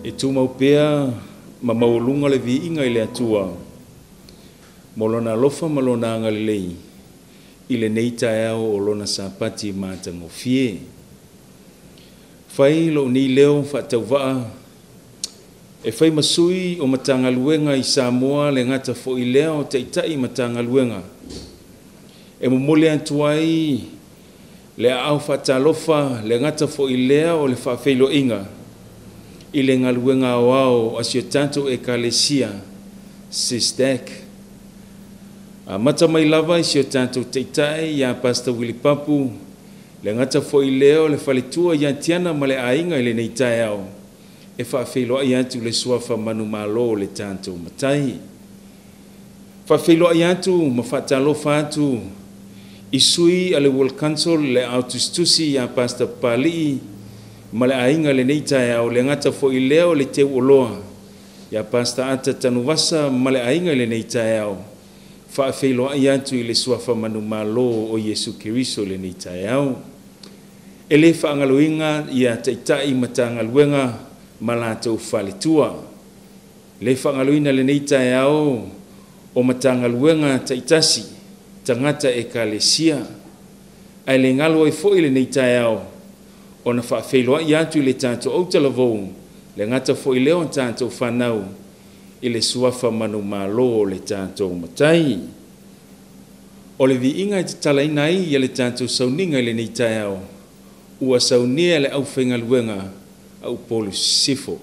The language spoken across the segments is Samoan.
E tumau pea ma maualuga le viiga i le Atua mo Lona alofa ma Lona agalelei i lenei taeao o Lona Sapati matagofie. Fai lou nei leo faatauvaa e fai ma sui o Matagaluega i Samoa le gata foi lea o Taitai Matagaluega e momoli atu ai le aao faatalofa le gata foi lea o le faafeiloaiga i le galuega aoao a si o tatou Ekalesia SISTEC. Amata mai lava i si o tatou Taitai ia Pastor Willie Papu, le gata foi lea o le faletua ia Tiana ma le aiga i lenei taeao e faafeiloai atu le suafa manumalo o le tatou Matai. Faafeiloai atu ma faatalofa atu i sui a le World Council le aao tusitusi ia Pastor Papali'i ma le aiga lenei taeao, le gata foi lea o le teuoloa ia Pastor Ata Tanuvasa ma le aiga lenei taeao. Faafeiloai atu i le suafa manumalo o Iesu Keriso lenei taeao. E le faagaloina ia Taitai Matagaluega ma latou faletua. Le faagaloina lenei taeao o Matagaluega taitasi, tagata ekalesia. Ae le galo ai foi lenei taeao ona faafeiloai atu i le tatou autalavou, le gata foi lea o tatou fanau i le suafa manumalo o le tatou Matai. O le viiga e tatalaina ai ia le tatou sauniga i lenei taeao, ua saunia le aufaigaluega a Upolu Sisifo.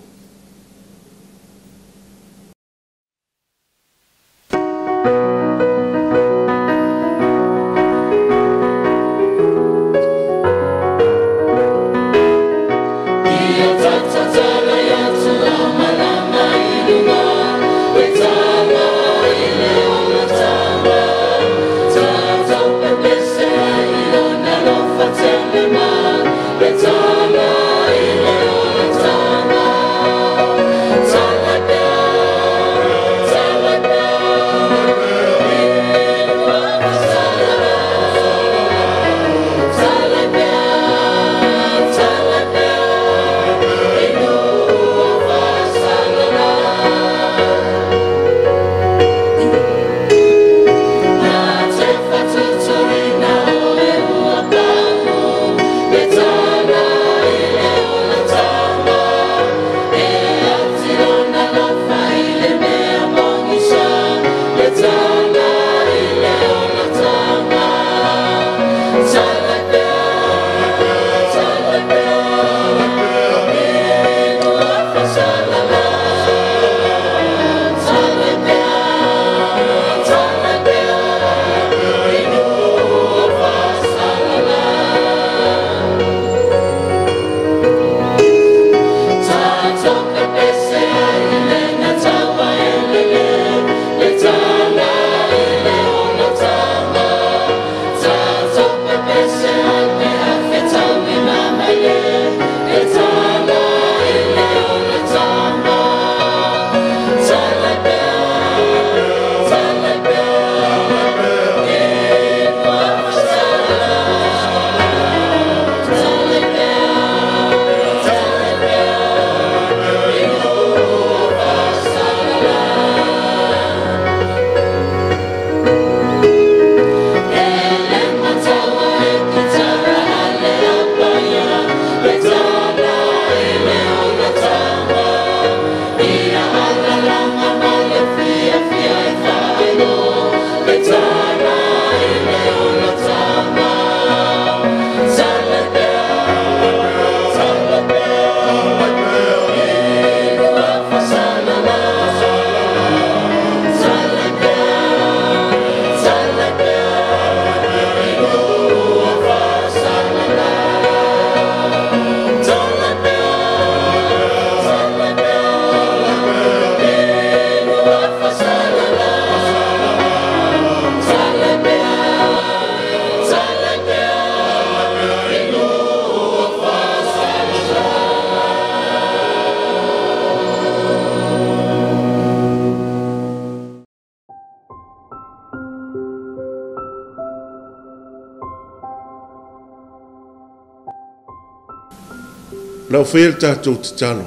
Lau faia le tatou tatalo.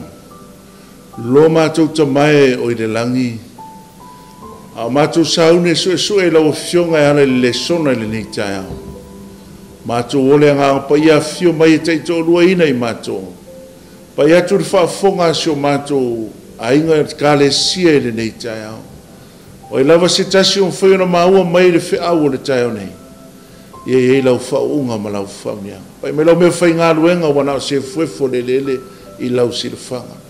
Lo matou tamae o i le lagi, a o matou sauni e suesue i lau Afioga e ala i le lesona i lenei taeao. Matou o le Agaga Paia afifio mai e taitoaluaina i matou. Pai atu le faafofoga a si o matou aiga Ekalesia i lenei taeao. O ai lava se tasi o mafai ona maua mai le feau o le taeao nei, ia i ai lau faauuga ma lau faamanuiaga. Pai mai lau meafaigaluega ua na o se efuefu o le eleele i lau silafaga.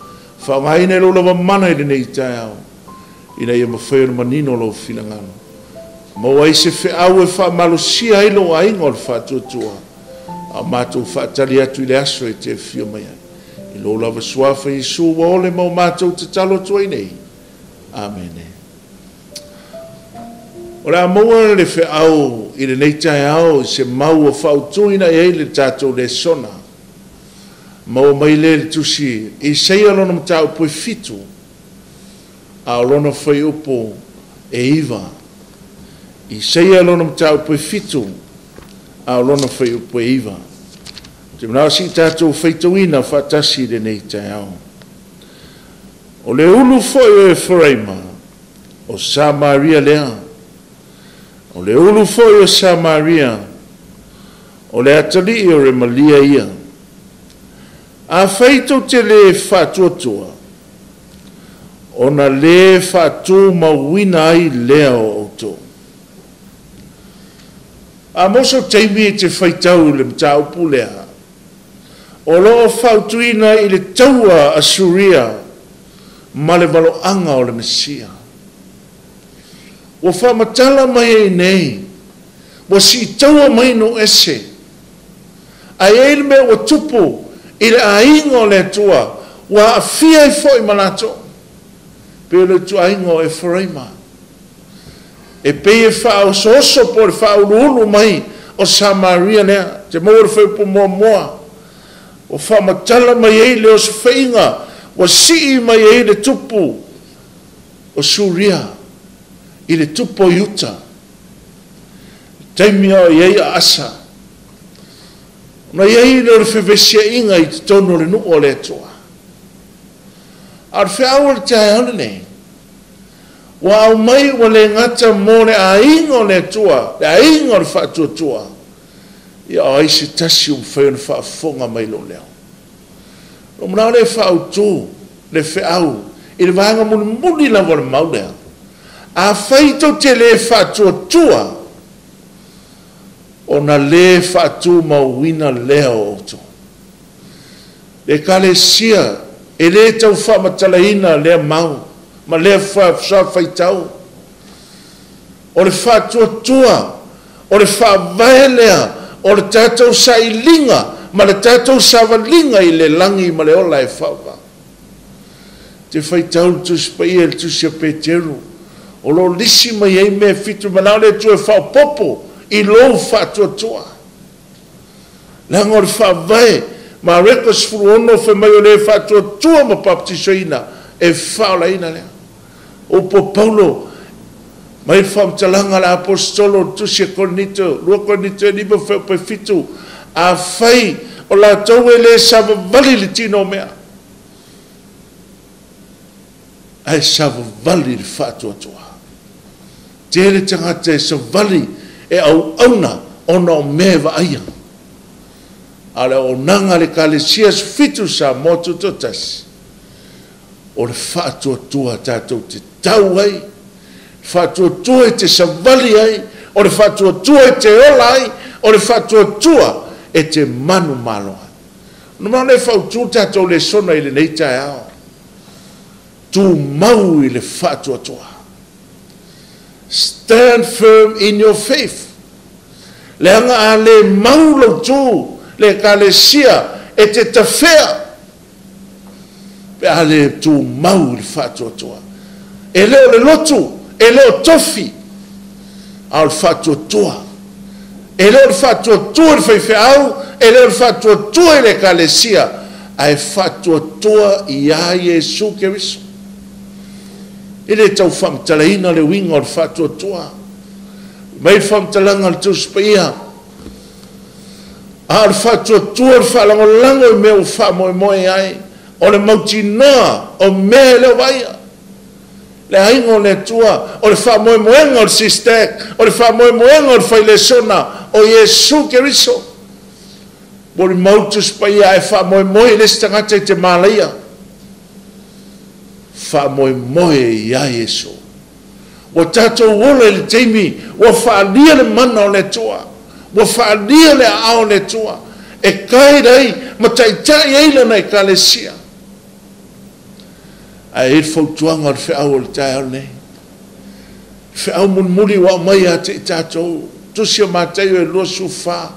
Faaaogaina i lou lava mana i lenei taeao, ina ia mafai ona manino lou finagalo. Maua ai se feau e faamalosia ai lou aiga o le faatuatua, a o matou faatali atu i le aso e te afio mai ai. I lou lava suafa Iesu ua ole ma o matou tatalo atu ai nei. Amene. O le a maua le feau i lenei taeao i se mau ua faaautuina i ai le tatou lesona. Maua mai lea i le tusi Isaia lona mataupu e 7, a o lona fuaiupu e 9. Isaia lona mataupu e 7, a o lona fuaiupu e 9. Ou te manao se i tatou faitauina faatasi i lenei taeao. O le ulu foi o Eferaima, o Samaria lea. O le ulu foi o Samaria, o le atalii o Remalia ia. Afai tou te le faatuatua, ona le faatumauina ai lea o outou. A mo so taimi e te faitau i le mataupu lea, o loo fautuina i le taua Asuria ma le valoaga o le Mesia. Ua faamatala mai ai nei, ua siitaua mai no ese. Ae ai le mea ua tupu i le aiga o le Atua, ua aafia ai foi ma latou. Pei o le ituaiga o Eferaima. E pei e faaosooso po o le faauluulu mai o Samaria lea. Te maua le fuaiupu muamua. Ua faamatala mai ai le osofaiga, ua sii mai ai le tupu o Suria i le tupu o Iuta. Taimi a o i ai a Asa. Ona i ai lea o le fevesiaiga i totonu o le nuu o le Atua. A o le feau o le taeao lenei, ua aumai ua le gata mo le aiga o le Atua, le aiga o le faatuatua, ia o ai se tasi ua mafai ona faafofoga mai lou leo. O manao le faautu le feau i le vaega mulimuli lava o le mau lea. Afai tou te le faatuatua, ona le faatumauina lea o outou. Le Ekalesia e le tau faamatalaina lea mau ma lea faitau. O le faatuatua, o le faavae lea, o le tatou sailiga ma le tatou savaliga i le lagi ma le ola e faava. Te faitau le Tusi Paia i le Tusi a Peteru, o lo lisi mai ai mea fitu manao le Atua e faaopoopo i lou faatuatua. Leaga o le faavae, Mareko 16 fai mai o le faatuatua ma baptisoina e faaolaina lea. Upu o Paulo mai le faamatalaga a le Aposetolo o le Tusi a Korinito, 2 Korinito e 5 fuaiupu e 7, afai o latou e le savavali le tino o mea, ae savavali le faatuatua. Tele tagata e savali e auauna ona o mea e vaaia. A o le auaunaga a le Ekalesia 17 Samoa Tutoatasi, o le faatuatua tatou te tau ai, faatuatua e te savali ai, o le faatuatua e te ola ai, o le faatuatua e te manumalo ai. Ona manao lea fautu tatou lesona i lenei taeao. Tumau i le faatuatua. Stand firm in your faith. Leaga a le mau lou tu le Ekalesia e te tafea pe a le tumau i le faatuatua. E le o le lotu, e le o tofi, a o le faatuatua. E le o le faatuatua i le faifeau, e le o le faatuatua i le Ekalesia, ae faatuatua ia Iesu Keriso. E le tau faamatalaina le uiga o le faatuatua. Mai le faamatalaga a le Tusi Paia, a o le faatuatua le faalagolago i mea ua faamoemoe ai, O le mautinoa o mea e le o vaaia. Le aiga o le Atua, o le faamoemoega o le SISTEC, o le faamoemoega o le failesona o Iesu Keriso. Molimau le Tusi Paia, a e faamoemoe i le isi tagata i te malaia, faamoemoe ia Iesu. Ua tatou ola i le taimi ua faaalia le mana o le Atua, ua faaalia le aao o le Atua, e guide ai ma taitai ai lana Ekalesia. Ae i ai le fautuaga o le feau o le taeao lenei. Feau mulimuli ua aumai ia te i tatou, Tusi o Mataio e 24,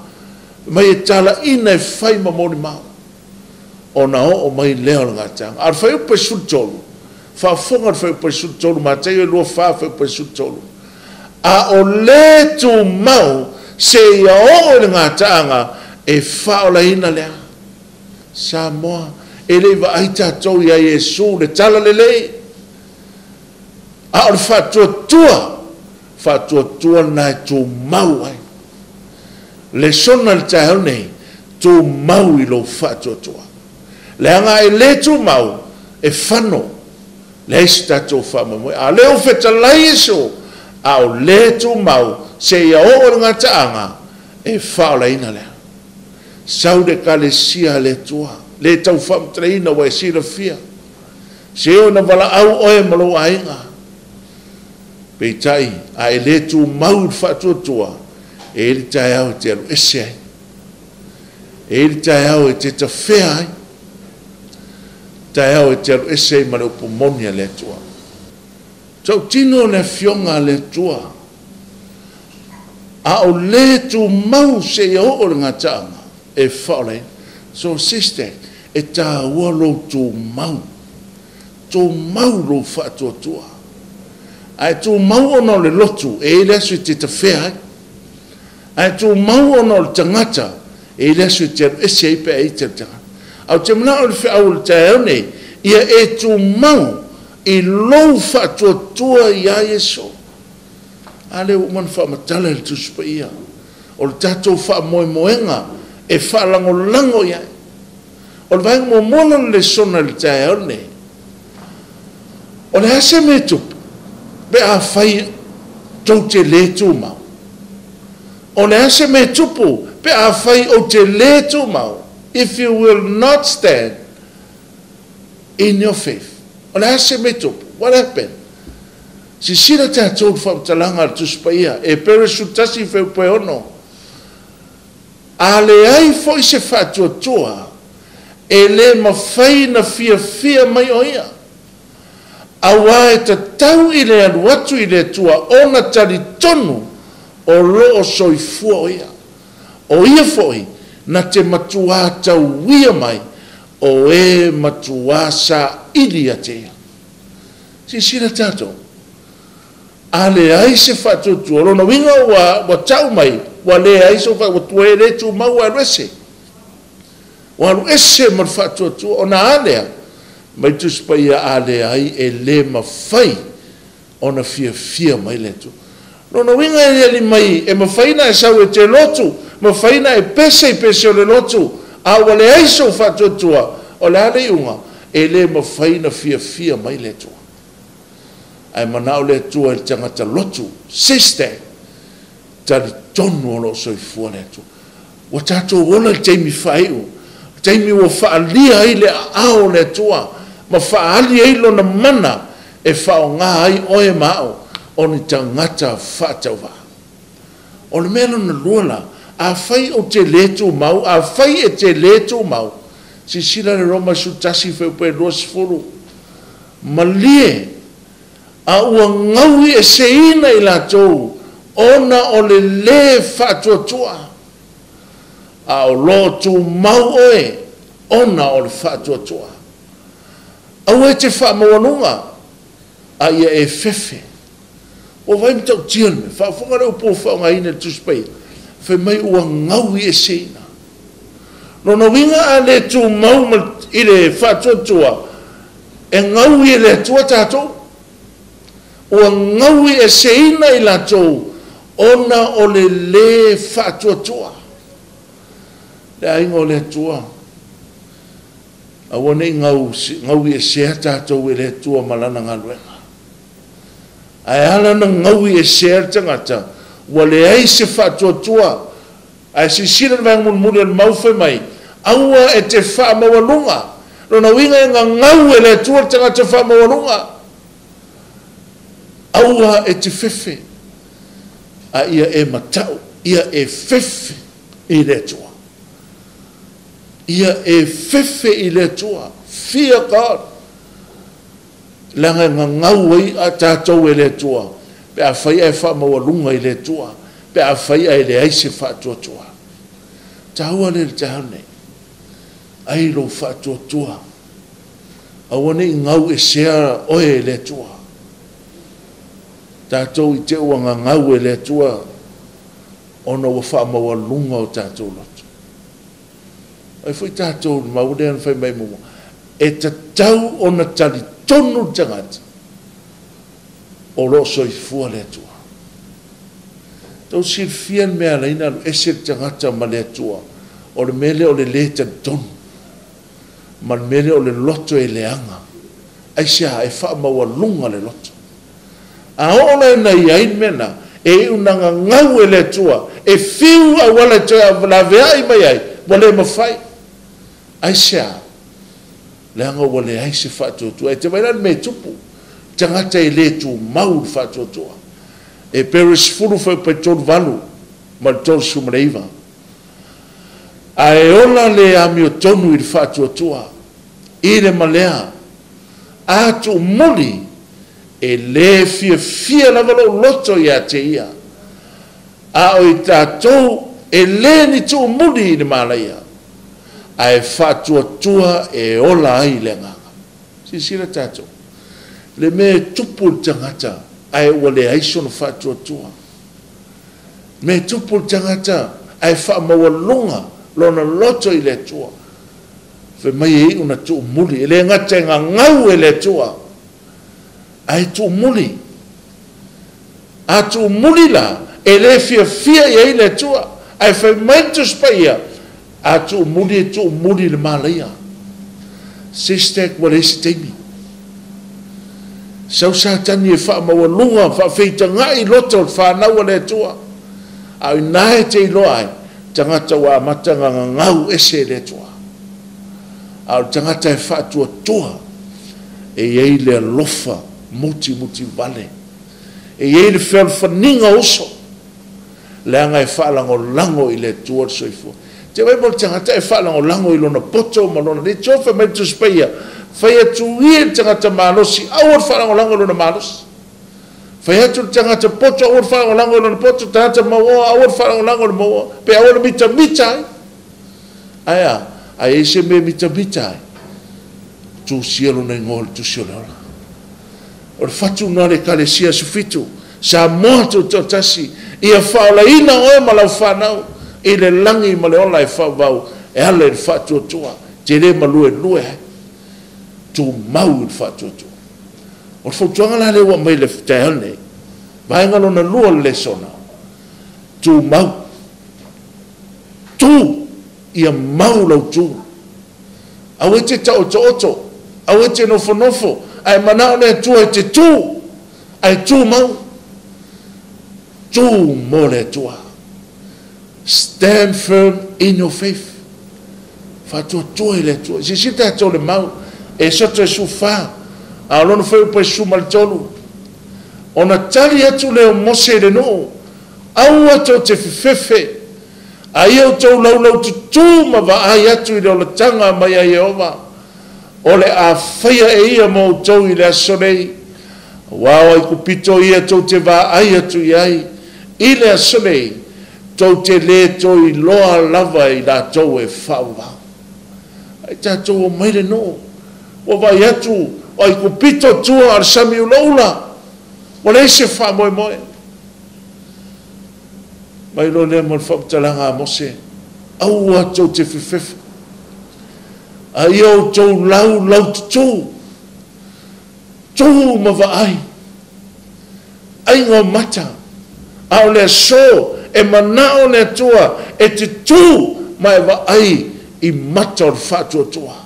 mai e talaina e fai ma molimau, ona oo mai lea o le gataaga. A o le fuaiupu e 13, faafofoga le fuaiupu e 13, Mataio e 24, fuaiupu e 13. A o le tumau seia oo i le gataaga e faaolaina lea. Samoa, e le i vaai tatou ia Iesu le tala lelei, a o le faatuatua, faatuatua lena e tumau ai. Lesona le taeao nei, tumau i lou faatuatua. Leaga e le tumau, e fano, leai se tatou faamoemoe. A lea ua fetalai Iesu, a o le tumau seia oo i le gataaga e faaolaina lea. Sau le Ekalesia a le Atua, le tau faamatalaina ua e silafia. Se ona valaau oe ma lou aiga. Peitai, a e le tumau i le faatuatua, e i ai le taeao e te alu ese ai. E i ai le taeao e te tafea ai. Taeao e te alu ese ai ma le upu moni a le Atua. Tautino le afioga a le Atua, a o le tumau seia oo le gataaga e faaolaina. So sister, e tāua lou tumau. Tumau lou faatuatua. Ae tumau ona o le lotu, e i ai le aso e te tafea ai. Ae tumau ona o le tagata, e i ai le aso e te alu ese ai pe a i te tagata. A o te manao le feau o le taeao nei, ia e tumau i lou faatuatua ia Iesu. A lea ua uma ona faamatala i le Tusi Paia, o le tatou faamoemoega e faalagolago i ai. O le vaega muamua lona o le lesona i le taeao lenei, o le a se mea e tupu pe afai tou te le tumau? O le a se mea e tupu pe afai ou te le tumau? If you will not stand in your faith. O le a se mea e tupu? What happened? Sisila tatou le faamatalaga a le Tusi Paia, Epere 11 fuaiupu e 6. A leai foi se faatuatua, e le mafai na fiafia mai o ia. Auā e tatau i le alu atu i le Atua ona talitonu o loo soifua o ia. O ia foi na te matuā tauia mai o e matuā saili ia te ia. Silasila tatou, a leai se faatuatua, o lona uiga ua tau mai, ua leai sou faatuatua, ua le tumau, ua alu ese. Ua alu ese ma le faatuatua, ona a lea, mai Tusi Paia, a leai e le mafai ona fiafia mai le Atua. Lona uiga e ali mai, e mafai ona e sau e te lotu, mafai ona e pese i pese o le lotu, a ua leai sou faatuatua, o le a le iuga? E le mafai ona fiafia mai le Atua. Ae manao le Atua i le tagata lotu, sister, talitonu o loo soifua le Atua. Ua tatou ola i le taimi faaiu, taimi ua faaalia ai le aao o le Atua, ma faaali ai lona mana e faaaoga ai oe ma au o ni tagata faatauvaa. O le mea lona lua la, afai ou te le tumau, afai e te le tumau, silasila le Roma 11 fuaiupu e 20, malie, a ua gaui eseina i latou ona o le le faatuatua, a o loo tumau oe ona o le faatuatua. Aua e te faamaualuga, a ia e fefe. Ua vaai matautia le mea, faafofoga le upu ua faaaogaina i le Tusi Paia, fai mai ua gaui eseina. Lona uiga a le tumau i le faatuatua, e gaui e le Atua tatou. Ua gaui eseina i latou ona o le le faatuatua. Le aiga o le Atua, Aua nei gaui esea tatou e le Atua ma lana galuega. Ae ala na gaui esea le tagata, ua leai se faatuatua. Ae silasila le vaega mulimuli o le mau fai mai, aua e te faamaualuga. Lona uiga e gagau e le Atua le tagata faamaualuga. Aua e te fefe, a ia e matau, ia e fefe i le Atua. Ia e fefe i le Atua. Fear God. Leaga e gagau ai a tatou e le Atua, pe afai ae faamaualuga i le Atua, pe afai ae leai se faatuatua. Taua lea i le taeao lenei. Ai lou faatuatua. Aua ne i gau esea oe e le Atua. Tatou i te ua gagau e le Atua, ona ua faamaualuga o tatou loto. Ai foi tatou le mau lea na fai mai muamua, e tatau ona talitonu le tagata o lo o soifua le Atua. Tau silafia le mea ala ai na alu ese le tagata ma le Atua, o le mea lea o le lē talitonu, ma le mea lea o le loto e leaga. Aisea e faamaualuga le loto. A oo la ina i ai le mea na, e iu na gagau e le Atua, e fiu auala e toe laveai mai ai, ua le mafai. Aisea, leaga ua leai se faatuatua. E te vaai la le mea e tupu, tagata e le tumau le faatuatua. Epero 10 fuaiupu 38 ma le 39. Ae ola le amiotonu i le faatuatua, i le malea, a tuumuli, e le fiafia lava lou loto ia te ia. A o i tatou e le ni tuumuli i le malaia, ae faatuatua e ola ai le agaga. Silasila tatou, le mea e tupu le tagata, ae ua leai sona faatuatua. Mea e tupu le tagata, ae faamaualuga lona loto i le Atua. Fai mai e iu na tuumuli, e le gata e gagau e le Atua, ae tuumuli. A tuumuli la, e le fiafia i ai le Atua, ae fai mai le Tusi Paia, a tuumuli e tuumuli le malaia. Sister, ua leai se taimi. Sau Satani e faamaualuga, faafeitagai loto o le fanau a le Atua. A o ina e te iloa ai, tagata ua amata gagau ese e le Atua. A o le tagata e faatuatua, e i ai le alofa mutimuti vale. E i ai le fealofaniga uso, leaga e faalagolago i le Atua le soifua. Te vai mo le tagata e faalagolago i lona poto ma lona le tiofa mai le Tusi Paia, fai atu ia le tagata malosi, aua le faalagolago i lona malosi. Fai atu le tagata poto, aua le faalagolago i lona poto, tagata mauoa, aua le faalagolago i le mauoa, pe aua le mitamita ai. Ae a, ai se mea mitamita ai, tusia lona igoa i le tusi o le ola. O le fatu na le Ekalesia Aso Fitu, Samoa tutoatasi, ia faaolaina oe ma lau fanau i le lagi ma le ola e faavau, e ala i le faatuatua, te le maluelue ai, tumau i le faatuatua. O le fautuaga la lea ua aumai i le taeao lenei, vaega lona lua o le lesona, tumau. Tu, ia mau lau tu. Aua e te taotooto, aua e te nofonofo, ae manao le Atua e te tu, ae tumau. Tu mo le Atua. Stand firm in your faith. Faatuatua i le Atua. Silasila tatou le mau, e soto e 14, a o lona fuaiupu e 13. Ona tali atu lea o Mose i le nuu, aua tou te fefefe, a ia outou laulaututu ma vaai atu i le olataga mai a Ieova, o le a faia e ia mo outou i le aso nei. Aua o Aikupito ia tou te vaai atu i ai, i le aso nei, tou te le toe iloa lava i latou e faavavau. Ai tatou omai le nuu, ua vaai atu o Aikupito tua a le sami ulaula, ua leai se faamoemoe. Mai loa lea mo le faamatalaga a Mose, aua tou te fefefe, a ia outou laulaututu, tu ma vaai, aiga o mata, a o le aso e manao le Atua e te tu ma e vaai i mata o le faatuatua.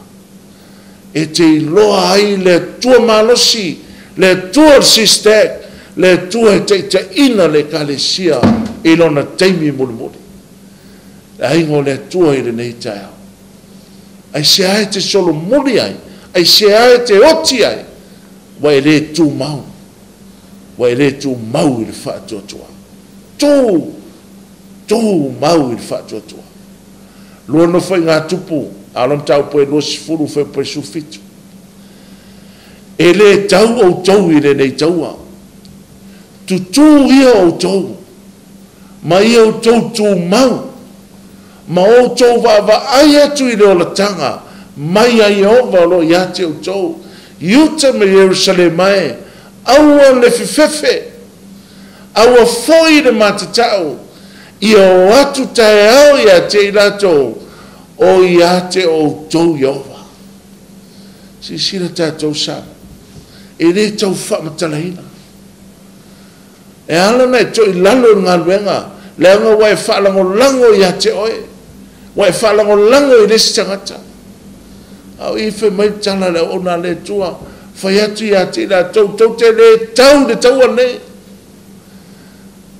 E te iloa ai le Atua malosi, le Atua o le SYSTAC, le Atua e taitaiina le Ekalesia i lona taimi mulimuli. Le aiga o le Atua i lenei taeao. Aisea e te solomuli ai, aisea e te oti ai, ua e le tumau, ua e le tumau i le faatuatua. Tu, tumau i le faatuatua. Lua Nofoaiga Tupu, a o le mataupu e 20 fuaiupu e 17. E lē tau outou i lenei taua. Tutū ia outou, ma ia outou tumau, ma outou vaavaai atu i le olataga mai a Ieova o loo iā te outou. Iuta ma Ierusalema e, aua le fefefe, aua foi le matatau, ia o atu taeao iā te i latou, o iā te outou Ieova. Silasila tatou sa, e lē tau faamatalaina. E ala ona e toilalo i le galuega, leaga ua e faalagolago iā te oe, ua e faalagolago i le isi tagata. A o i fai mai le tala a le auauna a le Atua, fai atu iā te i latou, tou te lē tau i le taua lenei.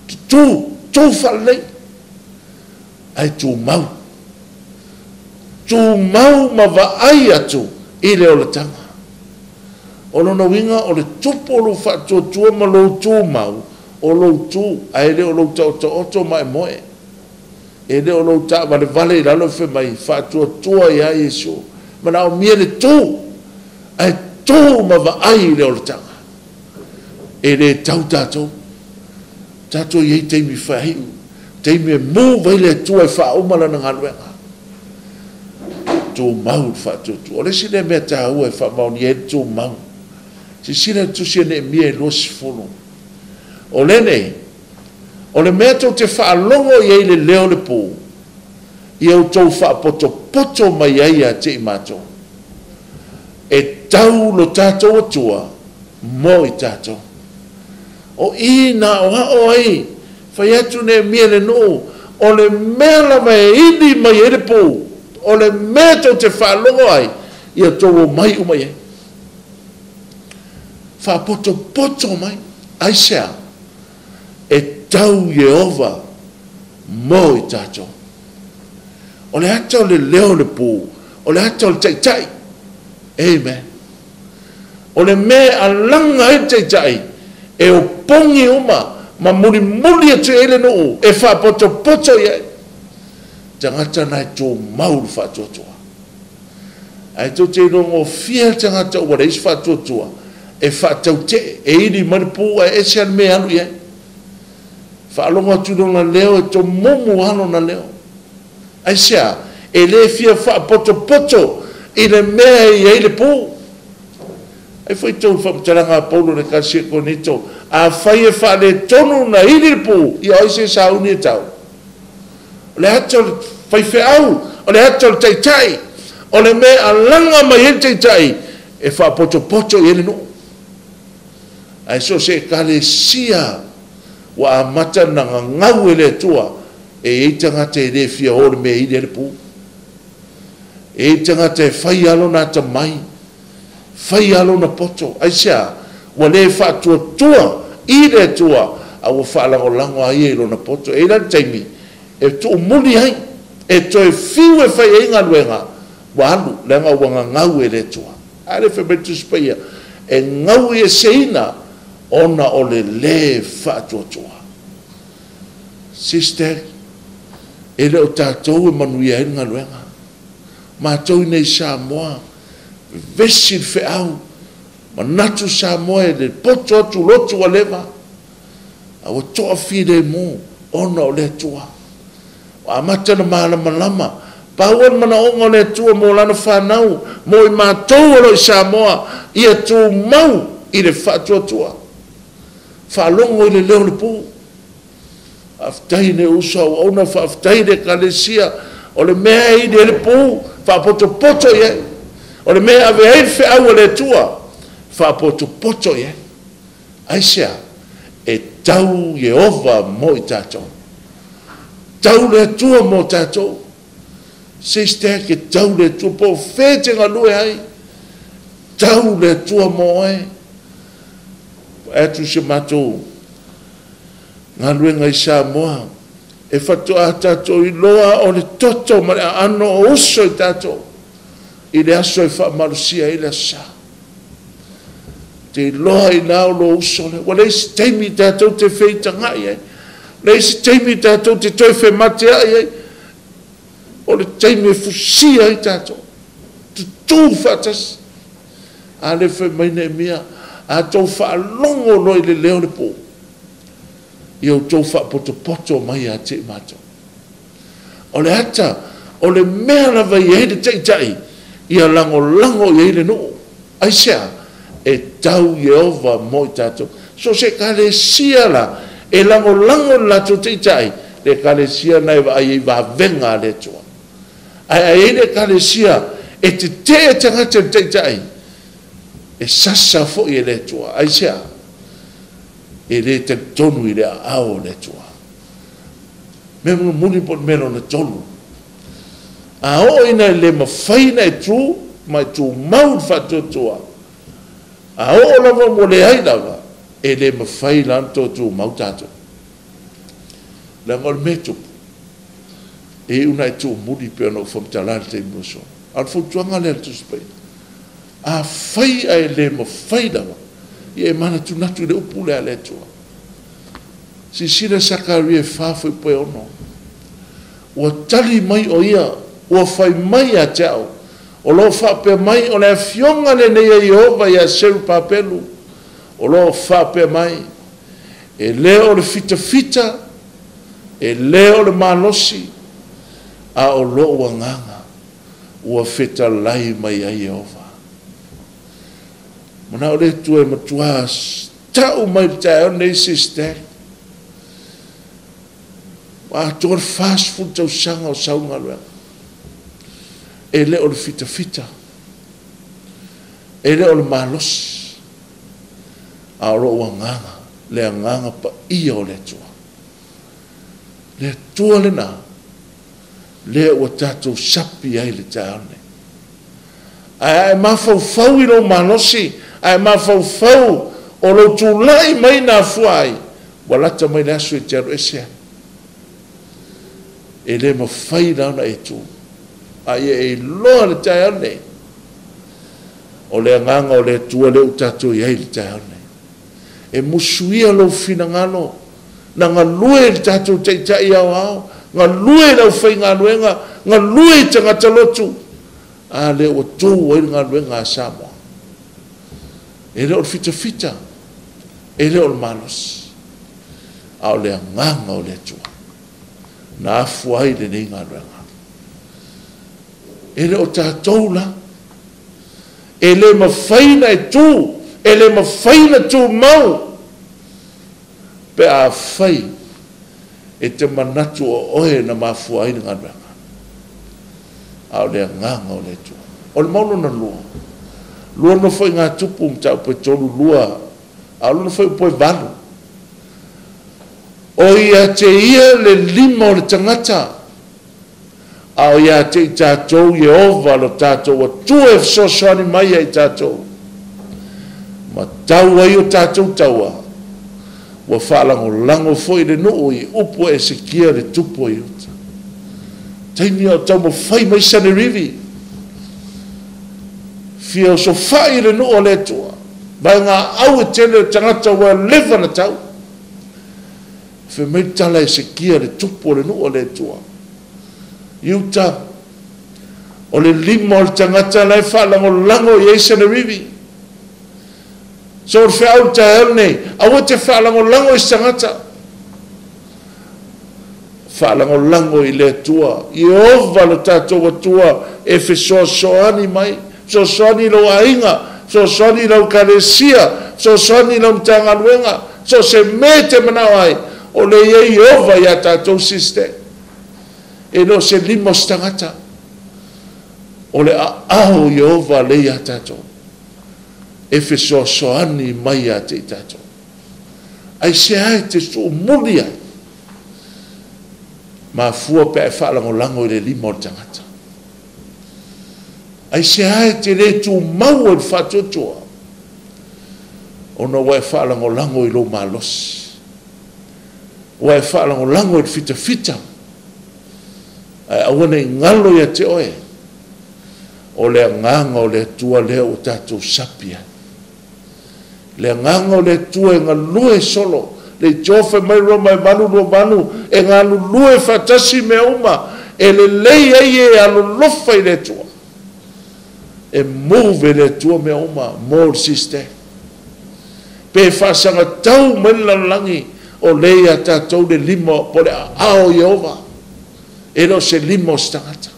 Tutū, tū faalelei, ae tumau. Tumau ma vaai atu i le olataga. O lona uiga o le tupu o lou faatuatua ma lou tumau, o lou tu, ae le o lou taotaoto ma e moe. E le o lou taavalevale i lalo fai mai, faatuatua iā Iesu. Manaomia le tu, ae tu ma vaai i le olataga. E lē tau tatou. Tatou i ai taimi faaiu, taimi e move ai le Atua e faauma lana galuega. Tumau le faatuatua. O le isi lea mea taua e faamaonia ai le tumau. Silasila i le tusi a Neemia e 20. O lenei, o le mea tou te faalogo i ai le leo o le pū, ia outou faapotopoto mai ai iā te i matou. E tau lo tatou Atua mo i tatou. O i na aoao ai, fai atu Neemia i le nuu, o le mea lava e ili mai ai le pū, o le mea tou te faalogo ai, ia outou omai uma i ai. Faapotopoto mai, aisea? E tau Ieova mo i tatou. O le ata o le leo o le pū, o le ata o le taitai. Amen. O le mea e alaga ai le taitai, e opogi uma ma mulimuli atu i ai le nuu, e faapotopoto i ai. Tagata na e tumau le faatuatua. Ae tou te iloa gofie le tagata ua leai se faatuatua, e faatautee, e ili mai le pū ae ese lava le mea e alu i ai. Faalogo atu i lona leo e tomumu lava lona leo. Aisea? E lē fia faapotopoto i le mea e i ai le pū. Ai foi tou faamatalaga a Paulo i le Ekalesia Korinito, afai e faaletonu na ili le pū, ia o ai se sauni e tau? O le ata o le faifeau, o le ata o le taitai, o le mea e alaga mai ai le taitai, e faapotopoto i ai le nuu. Ae so o se Ekalesia ua amata ona gagau e le Atua, e i ai tagata e lē fia o i le mea e ili ai le pū. E i ai tagata e fai lava lona atamai, fai lava lona poto. Aisea? Ua lē faatuatua i le Atua, a ua faalagolago lava ia i lona poto. E i ai la le taimi e tuumuli ai, e toe fiu e fai ai galuega, ua alu, leaga ua gagau e le Atua. A lea fai mai le Tusi Paia, e gauieseina ona o le lē faatuatua. Sister, e le o tatou e manuia ai le galuega. Matou i nei Samoa, vevesi le feau, manatu Samoa e le poto atu lotu ua leva, a ua toafilemu ona o le Atua. Ua amata ona malamalama, pau o le manaoga o le Atua mo lana fanau, mo i matou o lo o i Samoa, ia tumau i le faatuatua. Faalogo i le leo o le pū. Faafetai i le uso auauna, faafetai i le Ekalesia, o le mea e ili ai le pū, faapotopoto i ai. O le mea e ave ai le feau a le Atua, faapotopoto i ai. Aisea? E tau Ieova mo i tatou. Tau le Atua mo tatou. Sister, ke tau le Atua po o fea e te galue ai. Tau le Atua mo oe. Vaai atu si o matou galuega i Samoa, e faatoa tatou iloa o le toto ma le aano o uso i tatou i le aso e faamalosia ai le aso Sa. Te iloa i ina o lo uso lea. Ua leai se taimi tatou te feitagai ai. Leai se taimi tatou te toe femateai ai. O le taimi e fusia ai tatou. Tutū faatasi. A le fai mai Neemia, a tou faalogo loa i le leo o le pō, ia outou faapotopoto mai ia te i matou. O le ata, o le mea lava e i ai le taitai, ia lagolago i ai le nuu. Aisea? E tau Ieova mo i tatou. So o se ekalesia la e lagolago i le latou taitai, le ekalesia lena e vaai ai i vavega a le Atua. Ae a i ai le ekalesia e tetee tagata i le taitai, e sasa foi e le Atua. Aisea? E le talitonu i le aao o le Atua. Mea mulimuli po o le mea lona tolu. A oo ina e le mafai ona e tu ma e tumau i le faatuatua, a oo lava ua leai lava, e le mafai la ona toe tumau tatou. Leaga o le mea e tupu, e iu ina e tuumuli pei ona ou faamatala i le taimi ua sola. A o le fautuaga lea a le Tusi Paia, afai ae le mafai lava, ia e manatunatu i le upu lea a le Atua. Silasila Sakaria e 4 fuaipue 6. Ua tali mai o ia, ua fai mai ia te au, o lo o faapea mai, o le afioga lenei a Ieova ia Serupapelu, o lo o faapea mai, e le o le fitafita, e le o le malosi, a o lou agaga ua fetalai mai ai Ieova. Manao le Atua e matua tau mai le taeao lenei sister. Ua atoa le 40 tausaga o sau galuega. E le o le fitafita, e le o le malosi, a o lou agaga, le agaga paia o le Atua. Le Atua lena, lea ua tatou sapi ai le taeao lenei. Ae a e mafaufau i lou malosi, a e mafaufau o lou tulai mai na afua ai, ua lata mai le aso e te alu ese ai. E le mafai la ona e tu. A ia e iloa le taeao lenei, o le agaga o le Atua lea ua tatou i ai i le taeao lenei. E musuia lou finagalo, na galue i le tatou taitai aoao, galue i le aufaigaluega, galue i tagata lotu, a lea ua tu ai le galuega a Samoa. E le o le fitafita, e le o le malosi, a o le agaga o le Atua na afua ai lenei galuega. E le o tatou la, e le mafai na e tu, e le mafai na tumau, pe a fai e te manatu o oe na mafua ai le galuega. A o le agaga o le Atua. O le mau lona lua, lua nofoaiga tupu mataupu e 3 2, a o lona fuaiupu e 8. O ia te ia le lima o le tagata, a o ia te i tatou Ieova lo tatou Atua e fesoasoani mai ia i tatou. Ma tau ai o tatou taua, ua faalagolago foi le nuu i upu a Esekia le tupu o Iuta. Taimi o taumafai mai Sanerivi, fia osofai le nuu o le Atua, vaega au e tele o tagata ua leva na tau. Fai mai le tala Esekia le tupu o le nuu o le Atua. Iuta, o le lima o le tagata la e faalagolago i ai Sanerivi. So o le feau le taeao lenei, aua te faalagolago i se tagata. Faalagolago i le Atua. Ieova lo tatou Atua e fesoasoani mai. Fesoasoani i lou aiga, fesoasoani i lau ekalesia, fesoasoani i lau Matagaluega. So se mea e te manao ai, o le i ai Ieova ia tatou sister. E le o se lima o se tagata. O le aao o Ieova le ia tatou. E fesoasoani mai ia te i tatou. Ai se ai te tuumuli ai. Mafua pe e faalagolago i le lima o le tagata. Aisea e te lē tumau ai i le faatuatua? Ona ua e faalagolago i lou malosi, ua e faalagolago i le fitafita, ae aua ne i galo ia te oe, o le agaga o le Atua lea ua tatou sapi ai. Le agaga o le Atua e galue solo, le itoa fai mai Roma e 8:28, e galulue faatasi mea uma, e lelei ai e alolofa i le Atua. E move e le Atua mea uma mo le system. Pe faasagatau mai le lalolagi, o lea ia tatou le lima po le aao o Ieova, e le o se lima o se tagata.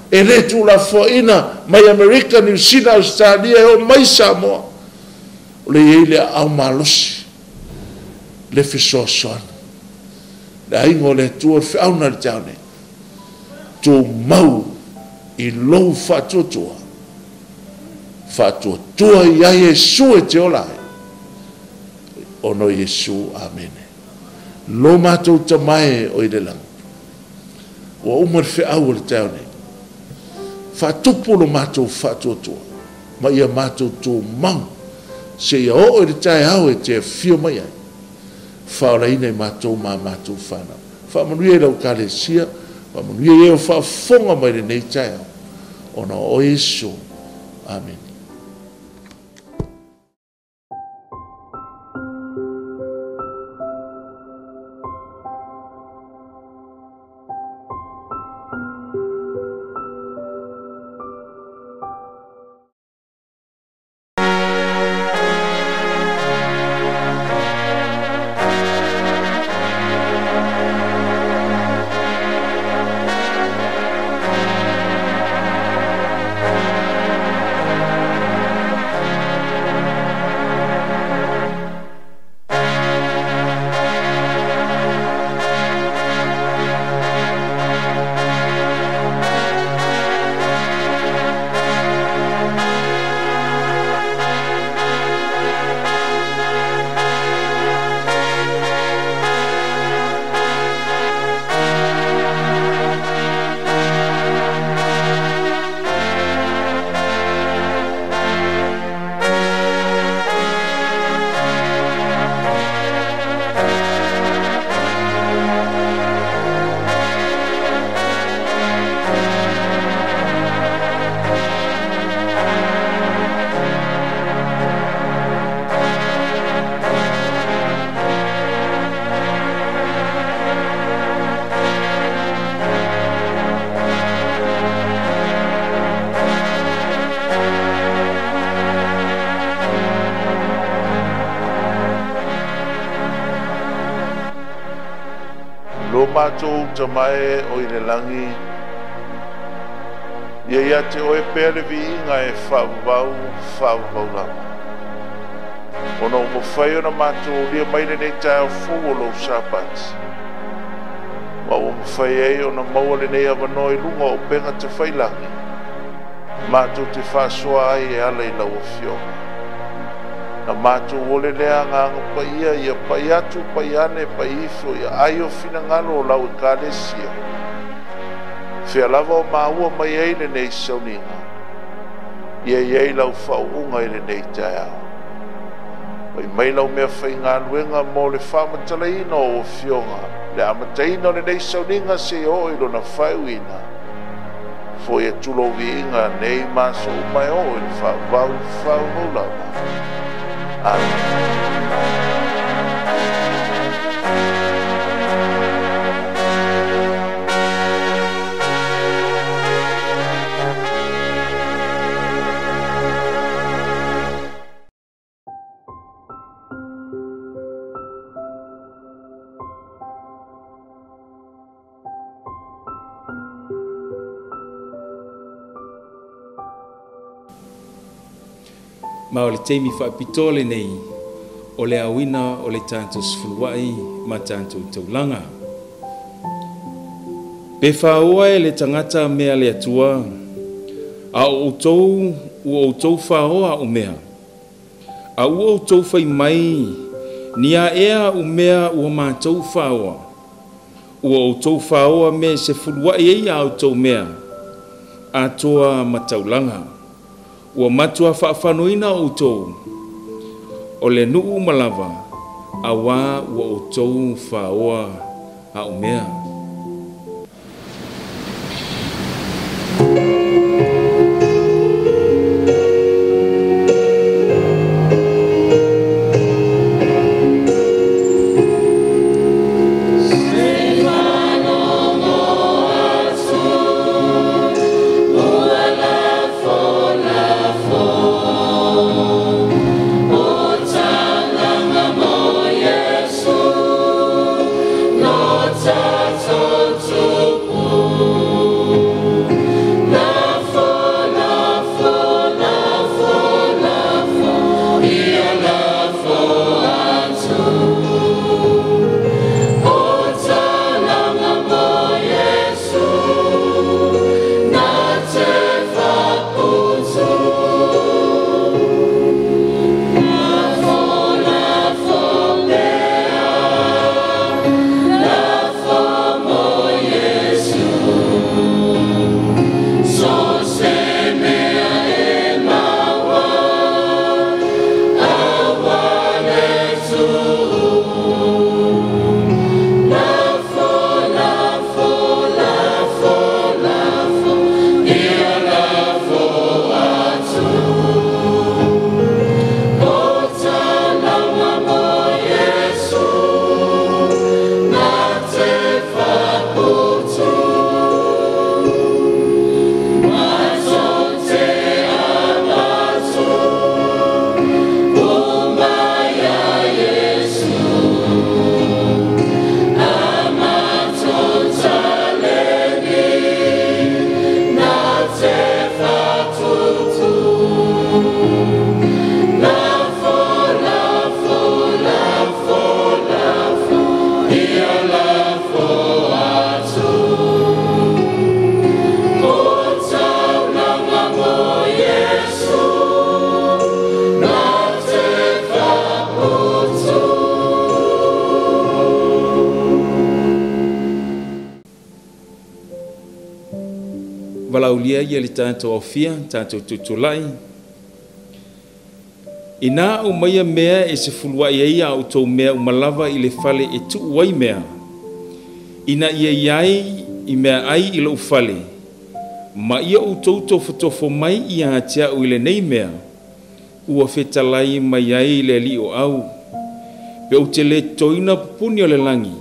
E le tuulafoaiina mai Amerika, Niu Sila, Ausetalia e oo mai Samoa, o le i ai le aao malosi, le fesoasoani. Le aiga o le Atua, le feau na i le taeao nei, tumau i lou faatuatua, faatuatua i ai Iesu e te ola ai, ona o Iesu. Amene. Lo matou Tama e o i le lagi, ua uma le feau o le taeao nei, faatupu lo matou faatuatua, ma ia matou tumau, seia oo i le taeao e te afio mai ai, faaolaina i matou ma matou fanau. Faamanuia i lau Ekalesia, faamanuia i e o faafofoga mai lenei taeao, ona o oe Iesu. Amene. Lo matou Tama e o i le lagi, ia ia te oe pea le viiga e faavavau, faavavau lava. Ona ua mafai ona matou aulia mai lenei taeao fou o lou Sapati, ma ua mafai ai ona maua lenei avanoa i luga o upega tafailagi, matou te faasoa ai e ala i lau Afioga. Na matou ole lea agaga paia, ia pai atu, pai ane, pai ifo, ia ai o finagalo o lau Ekalesia. Fea lava o maua mai ai lenei sauniga, ia i ai lau faauuga i lenei taeao. Pai mai lau mea faigaluega mo le faamatalaina o Afioga, le amataina o lenei sauniga seia oo i lona faaiuina. Foi atu lou viiga nei ma aso uma e oo i le faavavau, faavavau lava. Amene. Ma o le taimi faapitoa lenei o le aoina o le tatou sefuluai ma tatou taulaga. Pe faoa e le tagata mea le Atua, a o outou ua outou faoa a'u mea, a ua outou fai mai, ni a ea a'u mea ua matou faoa? Ua outou faoa me e sefuluai ai a outou mea. atoa ma taulaga. Ua matua faafanoina outou o le nuu ma lava auā ua outou faoa aumea. Valaulia ia le tatou aofia, tatou tutulai. Ina o maia mea e se fuluai ai a outou mea umalava i le fale e tuu ai mea. Ina ia iai i mea ai i lou fale, ma ia outou tofotofo mai ia te au i lenei mea, ua fetalai mai ai le alii o au. Pe ou te le toina pupuni o le lagi,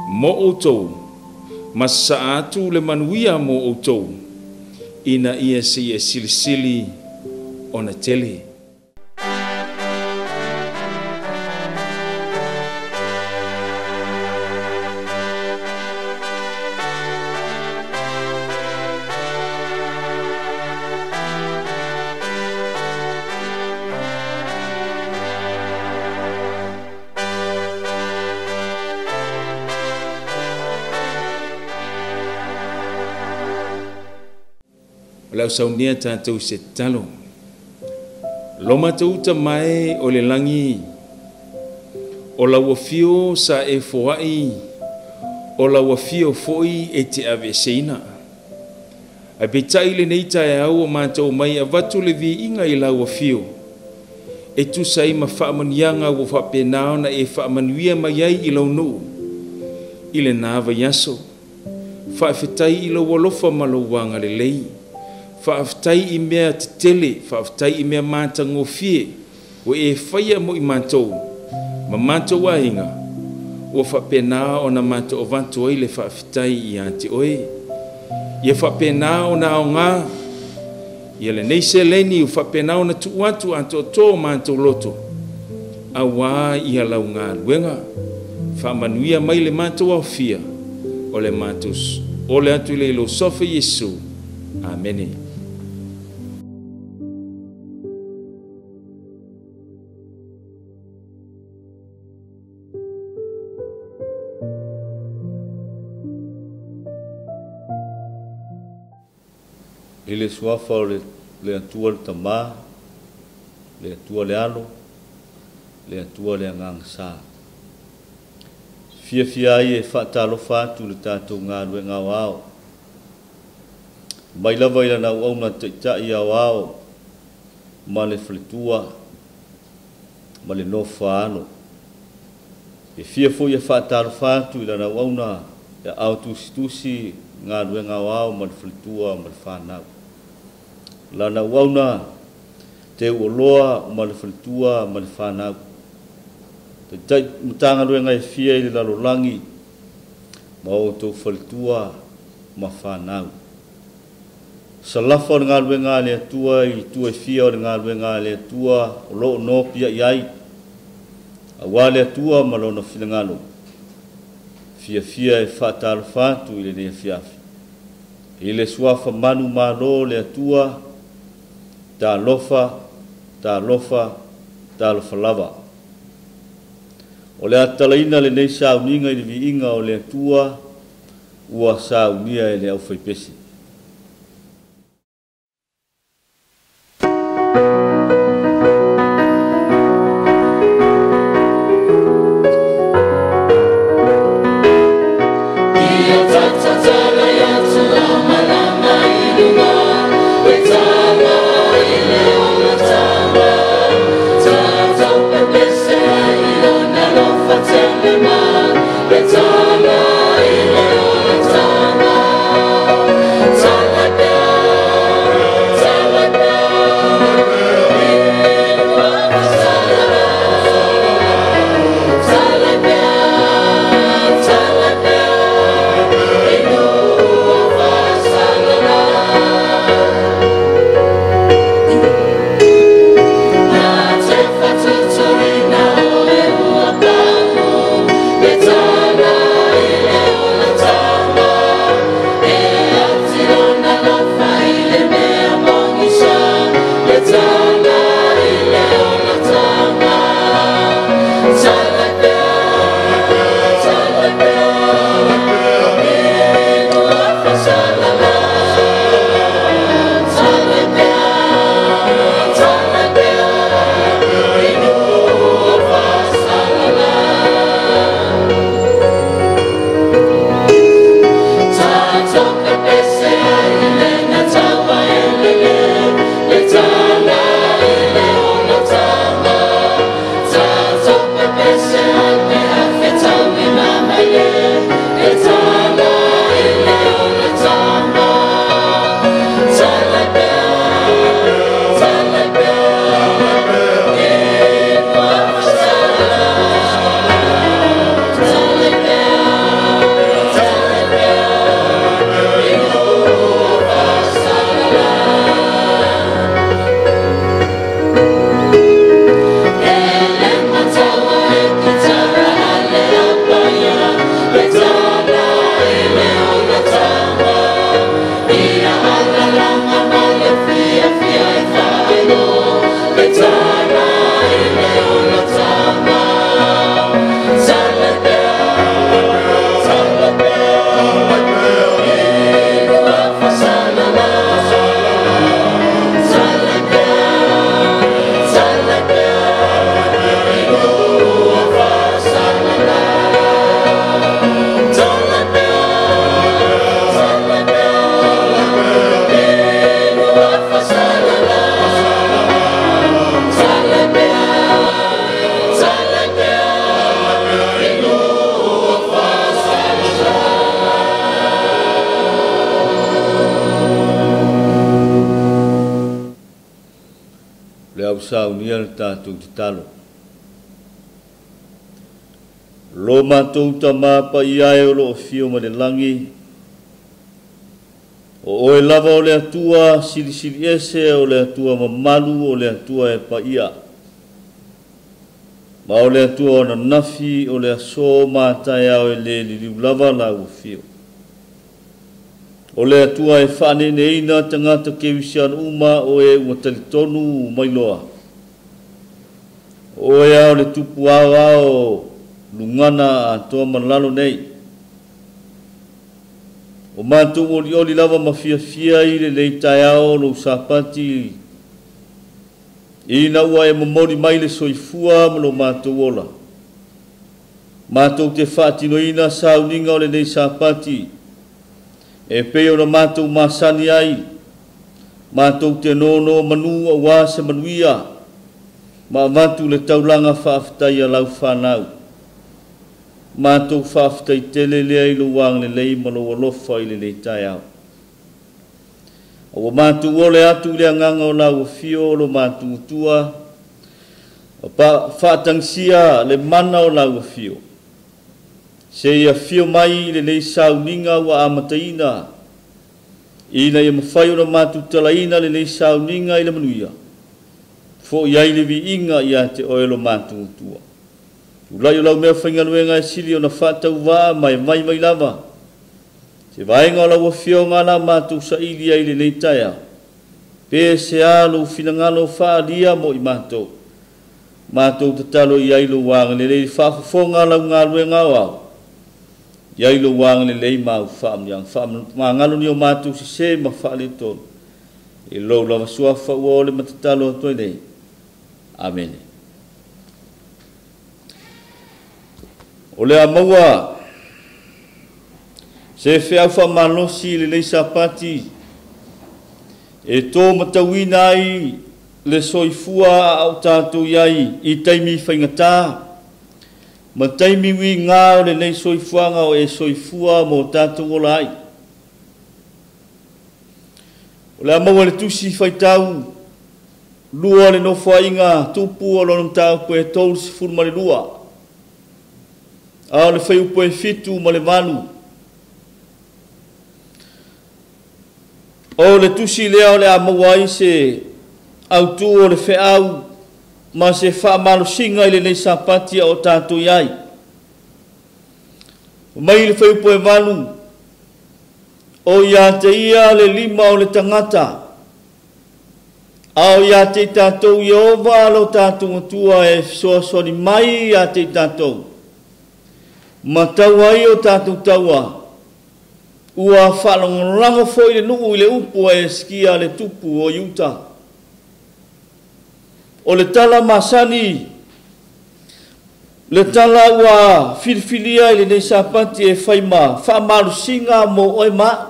mo outou, ma sasaa atu le manuia mo outou, ina ia seia silisili ona tele. O le ausaunia tatou se talo. Loma tauta mai o le lagi, o lau afio sa e foai, o lau afio foi e te aveseina. Ai peitai lenei taeao o matou mai avatu le viiga i lau afio, e tusa ai ma faamanuiaga ua faapena ona e faamanuia mai ai i lau nuu i lena vaiaso. Faafetai i lau alofa ma lou agalelei. Faafetai i mea tetele, faafetai i mea matagofie ua e faia mo i matou ma matou aiga, ua faapena ona matou avatu ai le faafetai ia te oe. Ia faapena ona aoga ia lenei seleni ua faapena ona tuu atu atoatoa o matou loto, auā ia lau galuega. Faamanuia mai le matou aofia o le matou ole atu i le lou sofa Iesu. Amene. I le suafa o le Atua le Tamā, le Atua le Alo, le Atua le Agaga Sa. Fiafia ai e faatalofa atu le tatou galuega aoao. Mai lava i lana auauna taitai aoao ma le faletua ma le nofoa alo. E fia foi e faatalofa atu i lana auauna e aao tusitusi galuega aoao ma le faletua ma le fanau. Lana auauna teuoloa ma le faletua ma le fanau. Taitai matagaluega e fia i le lalolagi ma outou faletua ma fanau. Salafa o le galuega a le Atua i tua e fia o le galuega a le Atua o loo nopiai ai, auā le Atua ma lona finagalo. Fiafia e faatalofa atu i lenei afiafi. I le suafa manu malo o le Atua, talofa, talofa, talofa lava. O le a tatalaina lenei sauniga i le viiga o le Atua ua saunia e le aufaipese. Saunia le tatou tatalo. Lo matou tamā paia e o loo afio mai le lagi, o oe lava o le Atua silisili ese, o le Atua mamalu, o le Atua e paia. Ma o le Atua o ananafi, o le aso ma taeao e le liliu lava lau afio. O le Atua e faaneneina tagata kerisiano uma o e ua talitonu mai loa. O e ao le tupu ao ao lugana atoa ma lalo nei. O matou olioli lava ma fiafia i lenei taeao lou sapati ina ua e momoli mai le soifua ma lo matou ola. Matou te faatinoina sauniga o lenei sapati E pei ona matou masani ai, matou te nono manu auā se manuia, ma avatu le taulaga faafetai a lau fanau. Matou faafetai tele lea i lou agalelei ma lou alofa i lenei taeao. Ua matou ole atu i le agaga o lau afio o lo matou Atua, faatagisia le mana o lau afio. Seia afio mai i lenei sauniga ua amataina, ina ia mafai ona matou talaina lenei sauniga i le manuia, fo'i ai le viiga ia te oe lo matou Atua. Tulai o lau mea faigaluega e sili ona faatauvaa ma e vaivai lava, se vaega o lau afioga la matou saili ai lenei taeao, pe se a lou finagalo faaalia mo i matou. Matou tatalo i ai lou agalelei faafofoga lau galuega aoao, i ai lou agalelei ma au faamanuiaga, faamagalo ni o matou sesē ma faaletonu, i lou lava suafa ua ole ma tatalo atu ai nei. Amene. O le a maua se feau faamalosi i lenei Sapati e tō matauina ai le soifua a o tatou i ai i taimi faigata ma taimi uiga o lenei soifuaga o e soifua mo tatou ola ai. O le a maua le tusi faitau lua le nofoaiga tupu o lona mataupu e 32, a o le fuaiupu e 7 ma le 8. O le tusi lea o le a maua ai se autū o le feau ma se faamalosiga i lenei Sapati a o tatou i ai. Mai le fuaiupu e 8, o ia te ia le lima o le tagata, a o ia te i tatou Ieova lo tatou Atua e fesoasoani mai ia te i tatou, ma tau ai o tatou taua, ua faalagolago foi le nuu i le upu a Esikia le tupu o Iuta. O le tala masani, le tala ua filifilia i lenei Sapati e fai ma faamalosiga mo oe ma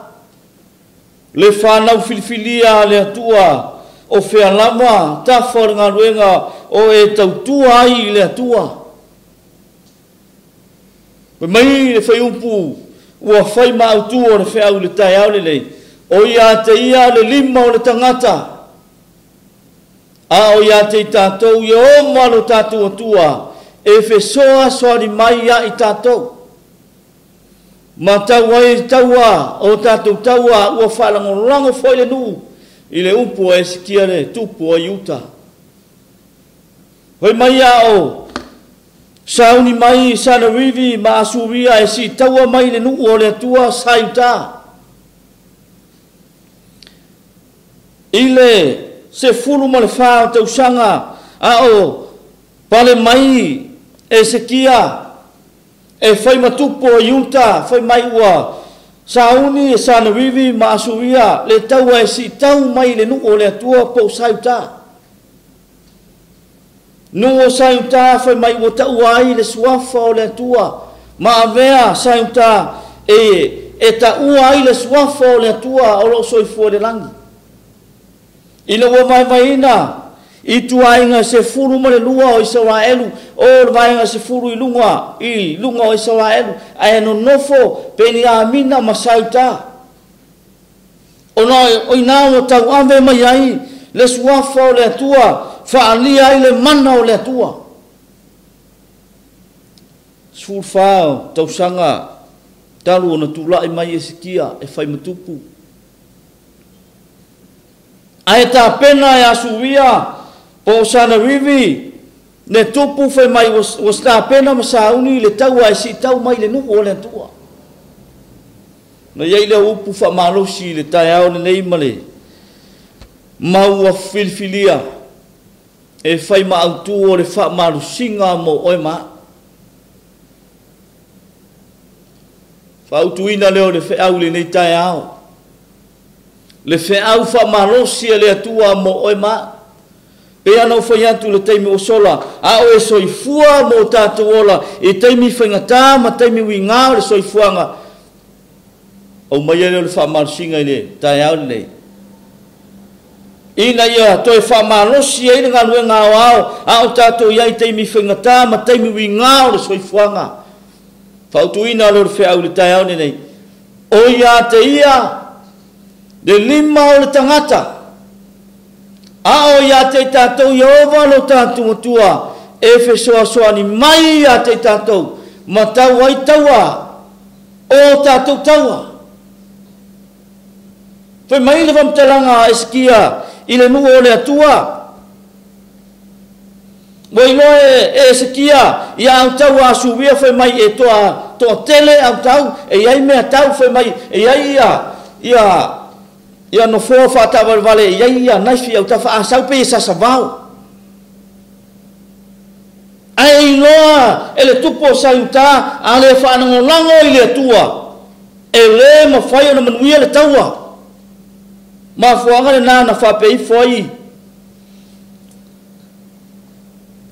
le fanau filifilia a le Atua, o fea lava tafa o le galuega o e tautua ai i le Atua. Fai mai le fuaiupu ua fai ma autū o le feau i le taeao lenei, o ia te ia le lima o le tagata, a o ia te i tatou Ieova lo tatou Atua e fesoasoani mai ia i tatou. Ma tau ai taua o tatou taua ua faalagolago foi le nuu i le upu a Esikia le tupu o Iuta. Fai mai a o sauni mai Sanarivi ma Asuria e siitaua mai le nuu o le Atua sa i uta. I le 14 o tausaga a o pale mai Esekia e fai matupu o Iuta, fai mai ua sauni e Sanarivi ma Asuria le taua e siitau mai le nuu o le Atua po o sa i uta. Nuu o sa i uta fai mai ua taua ai le suafa o le Atua, ma avea sa i uta e taua ai le suafa o le Atua o loo soifua i le lagi. Ina ua vaevaeina i tuaiga 12 o Isaraelu, o le vaega 10 i luga o Isaraelu, ae nonofo Peniamina ma Sauta. Ona o ina ua tauave mai ai le suafa o le Atua, faalia ai le mana o le Atua. 14 tausaga talu ona tulai mai Esekia e fai matupu. Ae tapena e Asuria po o Sanarivi le tupu fai mai ua tapena ma sauni le taua e siitau mai le nuu o le Atua. Na iai lea upu faamalosi i le taeao lenei ma le mau ua filifilia e fai ma autū o le faamalosiga mo oe ma. Faautuina lea o le feau i lenei taeao, le feau faamalosi a le Atua mo oe ma. Pe ana o fai atu le taimi o sola, a o e soifua mo tatou ola i taimi faigata ma taimi uiga o le soifuaga. Aumaia lea o le faamalosiga i le taeao lenei. Ina ia toe faamalosi ai le galuega aoao a o tatou i ai i taimi faigata ma taimi uiga o le soifuaga. Fautuina lea o le feau i le taeao lenei. O ia te ia le lima o le tagata, a o ia te i tatou Ieova lo tatou Atua e fesoasoani mai ia te i tatou ma tau ai taua o tatou taua. Fai mai le faamatalaga a Esekia i le nuu o le Atua. Ua iloa e Esekia ia au taua a Suria fai mai e toa tele au tau, e iai mea tau fai mai e iai ia nofoa faataavalevale, e iai ia naifi au tau faasau pe sasavao. Ae iloa e le tupu o Saiuta a le faalagolago i le Atua, e lē mafai ona manuia le taua. Mafuaaga lenā na faapeifo ai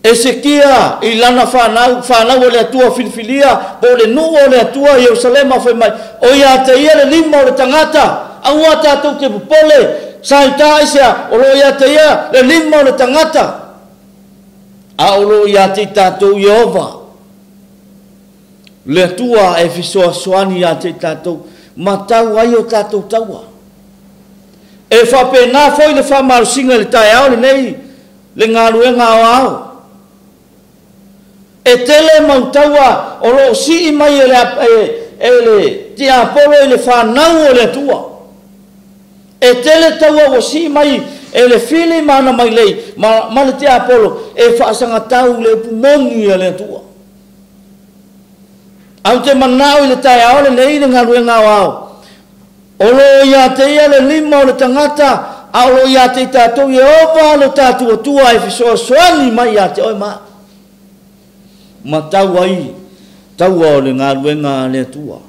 Esekia i lana fanau o le Atua filifilia po o le nuu o le Atua i Ierusalema fai mai, o ia te ia le lima o le tagata, aua tatou te popole, Saiuta aisea, o loo ia te ia le lima o le tagata, a o loo ia te i tatou Ieova, le Atua e fesoasoani ia te i tatou, ma tau ai o tatou taua. E faapena foi le faamalosiga i le taeao lenei, le galuega aoao. E tele mautaua o loo sii mai e le tiapolo i le fanau o le Atua. E tele taua ua sii mai e le fili ma ana mailei ma le tiapolo e faasagatau le upu moni a le Atua. Au te manao i le taeao lenei le galuega aoao. O loo ia te ia le lima o le tagata, a o loo ia te i tatou Ieova lo tatou Atua e fesoasoani mai ia te oe ma. Ma tau ai taua o le galuega a le Atua.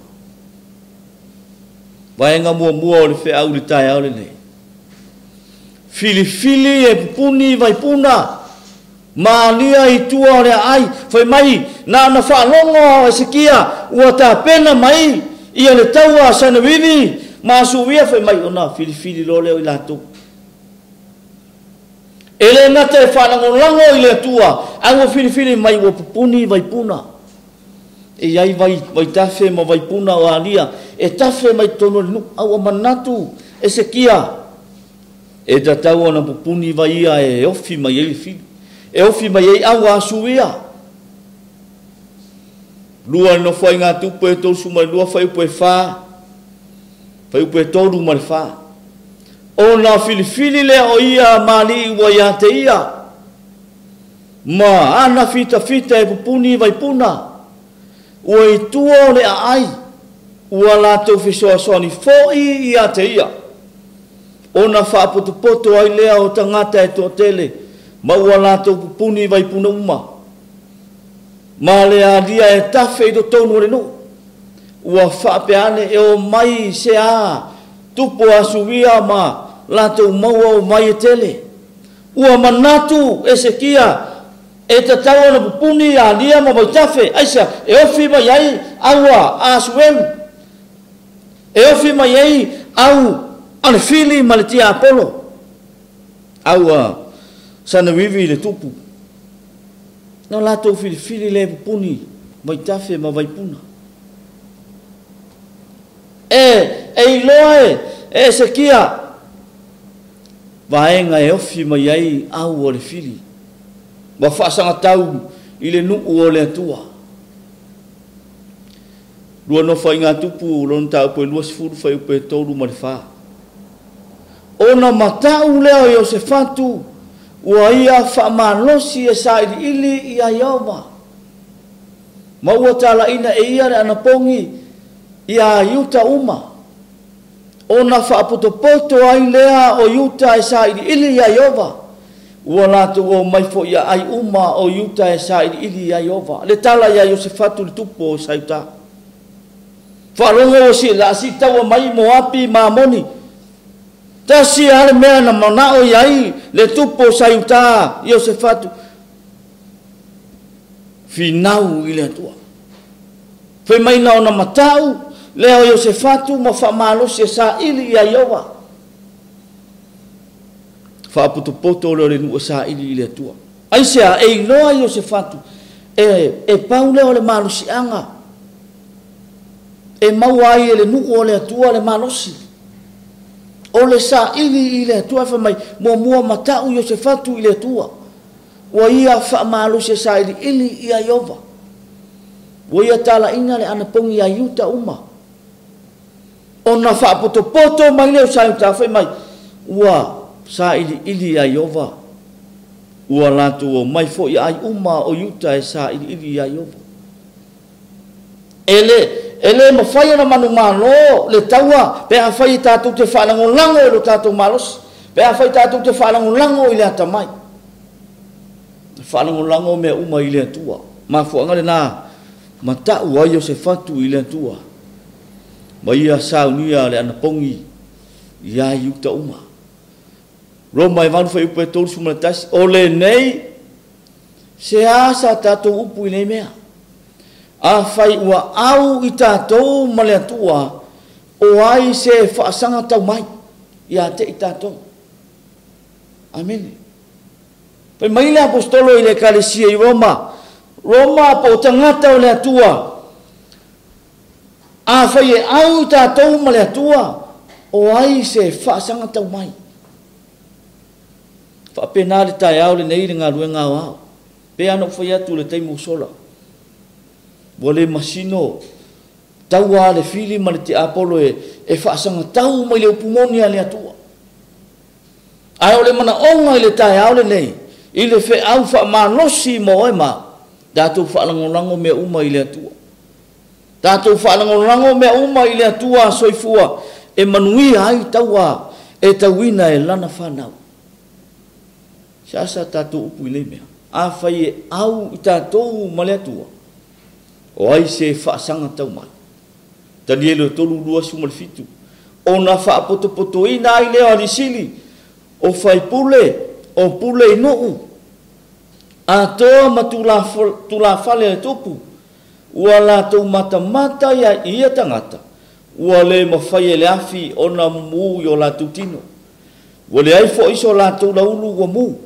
Vaega muamua o le feau i le taeao lenei. Filifili e pupuni vaipuna, ma alia i tua o le aai. Fai mai, na ona faalogo o Esekia ua tapena mai ia le taua a Sanerivi ma Asuria fai mai ona filifili loa lea o i latou. E le gata e faalagolago i le Atua, ae ua filifili mai ua pupuni vaipuna. E iai vaitafe ma vaipuna o alia e tafe mai totonu o le nuu. A ua manatu Esekia e tatau ona pupuni vai ia e ofi mai ai le fili, e ofi mai ai au a Asuria. Lua le nofo ai ngā tupu e 32 whaiupu e 4, whaiupu e 3 ma le 4. O nā filifili lea o ia mali ua ia te ia, ma ana fita fita e pupuni vaipuna, ua i tua o le aai, ua lātou fesoasoani foi ia te ia. O nā whaapotopoto ai lea o tangata e toatele, ma ua lātou pupuni vaipuna uma. Ma le alia e tafe i totonu o le nuu. Ua faapeane e o mai se a tupu a Suria ma latou maua o mai e tele. Ua manatu Esekia e tatau ona pupuni alia ma vaitafe. Aisea, e ofi mai ai aua a Asuelu. E ofi mai ai au a le fili ma le tiapolo. Au a Sanerivi le tupu. Na latou filifili le pupuni vaitafe ma vaipuna. E iloa e Esekia vaega e ofi mai ai au o le fili. Ua faasagatau i le nuu o le Atua. Lua nofo ai ngā tupu lona taupu e 20 whaiupu e 3 ma le 4. Ona matau lea o Iosefatu ua ia faamalosi e sailiili ia Ieova. Ma ua talaina e ia le anapogi ia Iuta uma. Ona faapotopoto ai lea o Iuta e sailiili ia Ieova. Ua latou o mai foi ia ai uma o Iuta e sailiili ia Ieova. Le tala ia Iosefatu le tupu o Saiuta. Faalogo o si la si taua mai Moapi ma Amoni. Tasi a le mea na manao i ai le tupu o Saiuta Iosefatu. Finau i le Atua. Fai mai na ona matau lea o Iosefatu ma faamalosi e saili ia Ieova. Faapotopoto lea o le nuu e saili i le Atua. Aisea, e iloa Iosefatu e pau lea o le malosiaga e maua ai e le nuu o le Atua le malosi. O le saili i le Atua e fai mai, muamua matau Iosefatu i le Atua. Ua ia faamalosi e sailiili ia Ieova. Ua ia talaina le anapogi ia Iuta uma. Ona faapotopoto mai lea o sa Iuta fai mai, ua sailiili ia Ieova. Ua latou omai foi ai uma o Iuta e sailiili ia Ieova. E le mafai ona manumalo le taua pe afai tatou te faalagolago i lo tatou malosi, pe afai tatou te faalagolago i le atamai. Faalagolago mea uma i le Atua. Mafuaaga lena matau ai Iosefatu i le Atua. Ma ia saunia le anapogi ia Iuta uma. Roma e 8:31, o lenei se asa tatou upu i nei mea. Afai ua au i tatou ma le Atua, o ai se faasaga tau mai ia te i tatou. Amene. Fai mai le apostolo i le ekalesia i Roma, Roma po o tagata o le Atua. Afai e au i tatou ma le Atua, o ai se faasaga tau mai. Faapena le taeao lenei le galuega aoao. Pe ana ou fai atu le taimi ua sola. Ua le masino taua le fili ma le tiapolo e faasagatau mai le upu moni a le Atua. Ae o le manaoga i le taeao lenei, i le feau faamalosi mo oe ma tatou faalagolago mea uma i le Atua. Tatou faalagolago mea uma i le Atua soifua e manuia ai taua e tauina e lana whanau. Se asa tatou upu i nei mea. Afai e au i tatou ma le Atua, o ai se faasaga tau mai. Tanielo e 3:27, ona faapotopotoina ai lea o alisili, o faipule, o pule i nuu, atoa ma tulafale le tupu, ua latou matamata ia ia tagata, ua le mafai e le afi ona mumu i o latou tino. Ua leai foi so latou laulu ua mu,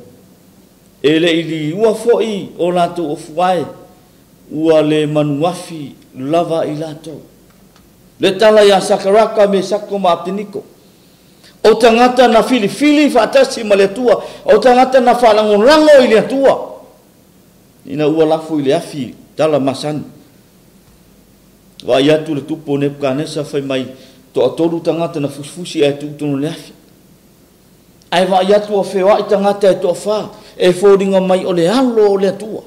e le iliua foi o latou ofuae, ua le manuafi lava i latou. Le tala ia Sakaraka me Sako ma Apteniko. O tagata na filifili faatasi ma le Atua, o tagata na faalagolago i le Atua. Ina ua lafo i le afi tala masani. Vaai atu le tupu o Nebukanesa fai mai toatolu tagata na fusifusi ae tuutonu le afi. Ae vaai atu o feoai tagata e toafa, e foliga mai o le alo o le Atua.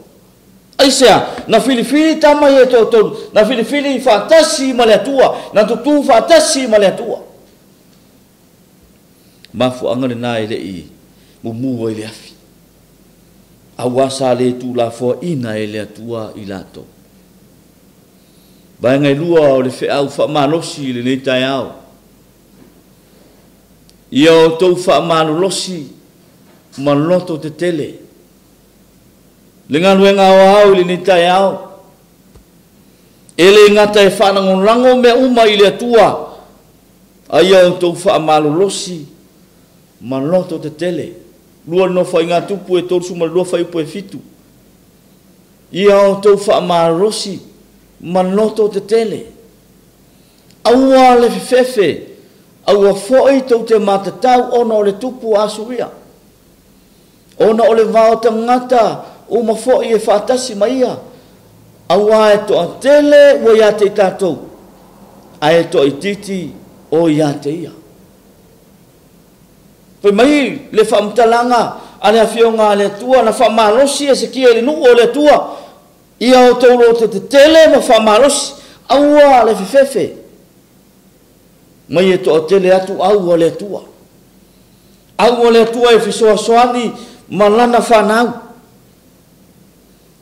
Aisea, na filifili tama i e toatolu, na filifili faatasi ma le Atua, na tutu faatasi ma le Atua. Mafuaaga lena e lei mumu ai le afi. Aua sa le tulafoaina e le Atua i latou. Vaega e lua o le feau faamalosi i lenei taeao. Ia outou faamalolosi ma loto tetele. Le galuega aoao i lenei taeao. E le gata e faalagolago mea uma i le Atua, a ia outou faamalolosi ma loto tetele. Lua nofo ai ngā tupu e 32 whaiupu e 7. Ia outou faamalolosi ma loto tetele. Aua le fefefe, aua foi tou te matatau ona o le tupu a Asuria. Ona o le vao tagata uma foi e faatasi ma ia. Aua e toatele ua ia te i tatou, ae toaitiiti o ia te ia. Fai mai le faamatalaga a le afioga a le Atua na faamalosi e sekia i le nuu o le Atua, ia outou loto tetele ma faamalosi, aua le fefefe mai e toatele atu au o le Atua. Au o le Atua e fesoasoani ma lana whanau.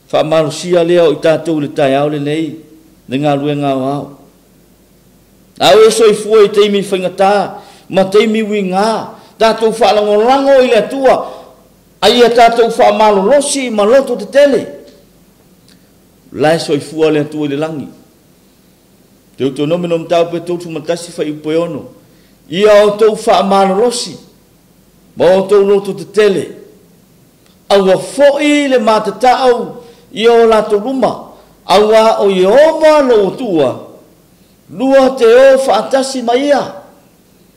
Faamalosia lea o i tatou le taeao lenei, le galuega aoao. Au e soifua i taimi faigata ma taimi uiga, tatou faalagolago i le Atua, aia tatou faamalolosi ma loto tetele. La e soifua le Atua i le lagi. Teutonome no mataupu e 31 fuaiupu e 6. Ia outou faamalolosi ma outou loto tetele, aua foʻi le matataʻau ia o latou luma, auā o Ieova lou Atua lua te o faatasi ma ia,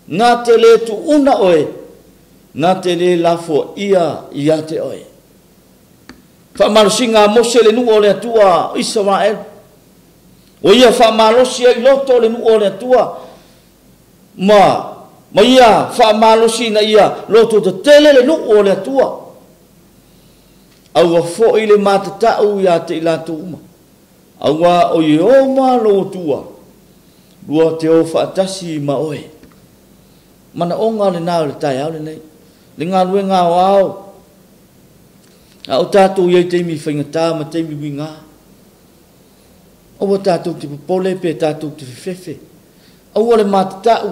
na te lē tuʻuna oe, na te lē lafoaʻia iā te oe. Faamalosiga a Mose le nuu o le Atua Isaraelu. O ia faamalosi ai loto o le nuu o le Atua ma ia faamalosi ina ia loto tetele le nuu o le Atua. Aua foʻi le matataʻu iā te i latou uma, auā o Ieova lou Atua lua te o faatasi ma oe. Manaʻoga lenā o le taeao lenei, le galuega aoao, a o tatou iai taimi faigatā ma taimi uigā. Aua tatou te popole pe tatou te fefefe, aua le matataʻu.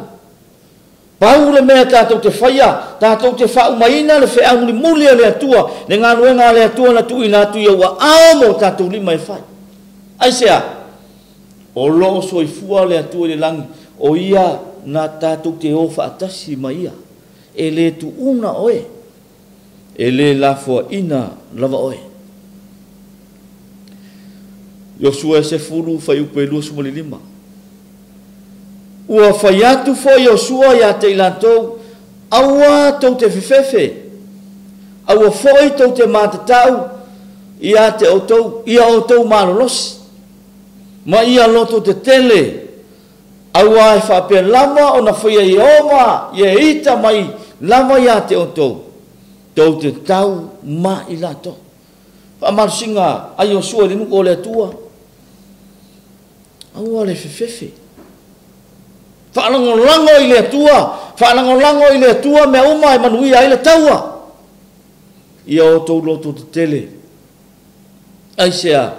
Pau le mea tatou te faia, tatou te faaumaina le feau mulimuli a le Atua, le galuega a le Atua na tuuina atu ia ua ao mo tatou lima e fai. Aisea? O loo soifua le Atua i le lagi, o ia na tatou te o faatasi ma ia. E lē tuuna oe, e lē lafoaʻina lava oe. Iosua e 10 fuaiupu e 25. Ua fai atu foʻi Iosua iā te i latou, aua tou te fefefe, aua foʻi tou te matataʻu iā te outou, ia outou malolosi, ma ia loto tetele, auā e faapea lava ona faia Ieova ia e ita mai lava iā te outou, tou te tau ma i latou. Faamalosiga a Iosua i le nuu o le Atua, aua le fefefe. Faalagolago i le Atua, faalagolago i le Atua mea uma e manuia ai le taua. Ia outou loto tetele. Aisea?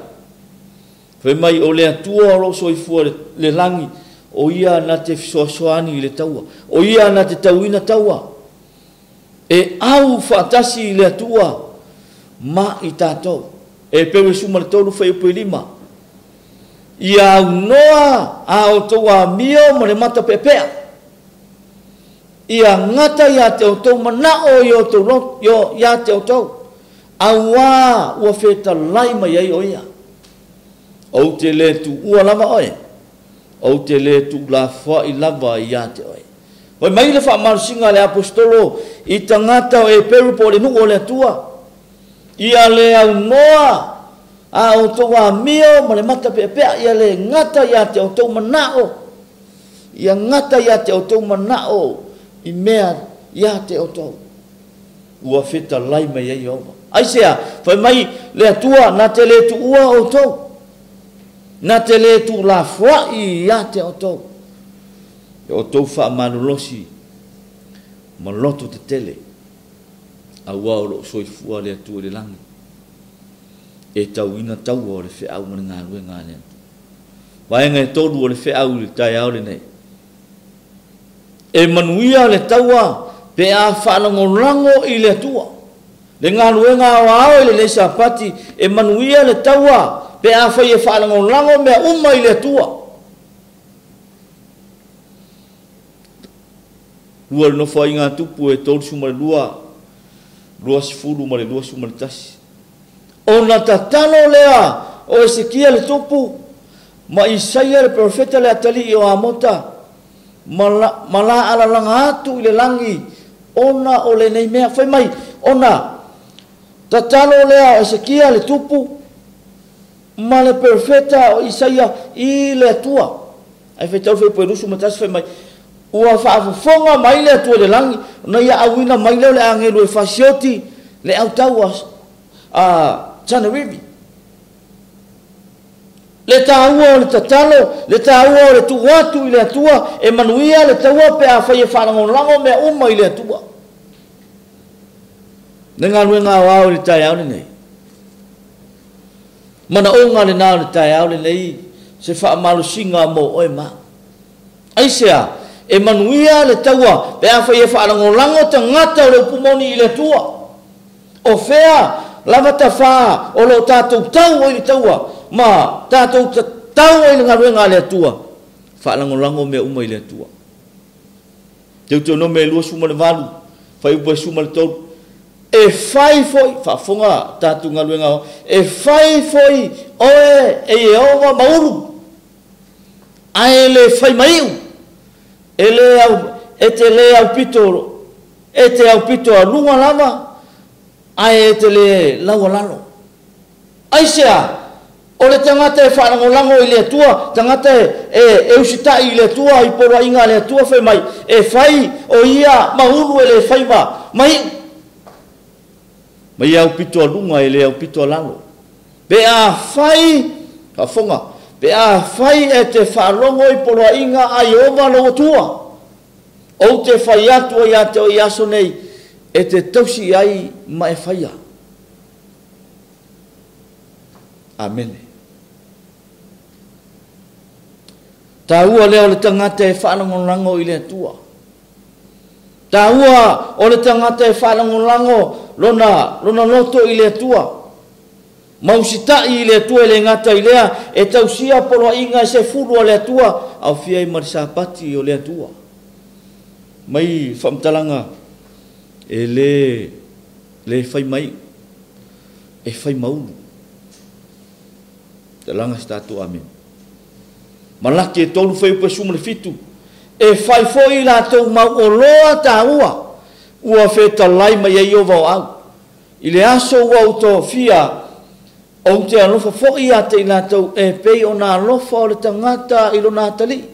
Fai mai o le Atua o loo soifua le lagi, o ia na te fesoasoani i le taua, o ia na te tauina taua. E au faatasi i le Atua ma i tatou. E peu e suma le 3 fuaiupu e 5. Ia aunoa a outou amio ma le mata peapea. Ia gata iā te outou manaʻo i outou loto, iā te outou, auā ua fetalai mai ai o ia. Ou te lē tuua lava oe, ou te lē tuulafoaʻi lava iā te oe. Fai mai le faamalosiga a le aposetolo i tagata o Eperu po o le nuu o le Atua, ia le aunoa a outou amio ma le mata peapea, ia le gata iā te outou manaʻo, ia gata iā te outou manaʻo i mea iā te outou, ua fetalai mai ai Ieova. Aisea? Fai mai le Atua, na te lē tuua outou, na te lē tuulafoaʻi iā te outou. E outou faamalolosi ma loto tetele, auā o loo soifua le Atua i le lagi, e tauina taua o le feau ma le galuega a le Atua. Vaega e tolu o le feau i le taeao lenei. E manuia le taua pe a faalagolago i le Atua. Le galuega aoao i lenei Sapati, e manuia le taua pe afai e faalagolago mea uma i le Atua. Lua le nofoaiga a Tupu e 32, 20 ma le 21. Ona tatalo lea o Esekia le tupu ma Isaia le perofeta le atalii o Amota ma la alalaga atu i le lagi ona o lenei mea. Fai mai, ona tatalo lea o Esekia le tupu ma le perofeta o Isaia i le Atua. Ae faitau le fuaiupu e 21 fai mai, ua faafofoga mai le Atua i le lagi, ona ia auina mai lea o le agelu e fasioti le autau a Sanerivi. Le taua o le tatalo, le taua o le tuu atu i le Atua, e manuia le taua pe afai e faalagolago mea uma i le Atua. Le galuega aoao i le taeao lenei. Manaʻoga lenā o le taeao lenei, se faamalosiga mo oe ma. Aisea? E manuia le taua pe afai e faalagolago tagata o le upu moni i le Atua. O fea lava tafā o loo tatou tau ai le taua ma tatou tau ai le galuega a le Atua. Faalagolago mea uma i le Atua. Teutonome 28, fuaiupu e 13. E fai foi, faafofoga tatou galuega, e fai foi oe e Ieova maulu, ae le fai maiu, e le au, e te le aupito, e te aupito a luga lava, ae e te le laualalo. Aisea, o le tagata e faalagolago i le Atua, tagata e usitai i le Atua, i poloaiga a le Atua fai mai, e fai o ia maulu e le fai maiu. Mai aupito a luga e le aupito a lalo. Pe a fai, faafofoga, pe a fai e te faalogo i poloaiga a Ieova lou Atua, ou te fai atu ai ia te oe i aso nei, e te tausi ai ma e faia. Amene. Taua lea o le tagata e faalagolago i le Atua. Taua o le tagata e faalagolago lona loto i le Atua. Mausita'i i le Atua e le gata i lea, e tausia poloaiga e 10 a le Atua, aofia ai ma le sapati o le Atua. Mai faamatalaga e le fai mai, e fai maulu. Talaga se tatou amen. Malaki e 3 fuaiupu e 17. E fai foi latou mau oloa taua, ua fetalai mai ai Ieova o au. I le aso ua ou tofia, ou te alofa foi ia te i latou e pei ona alofa o le tagata i lona atalii,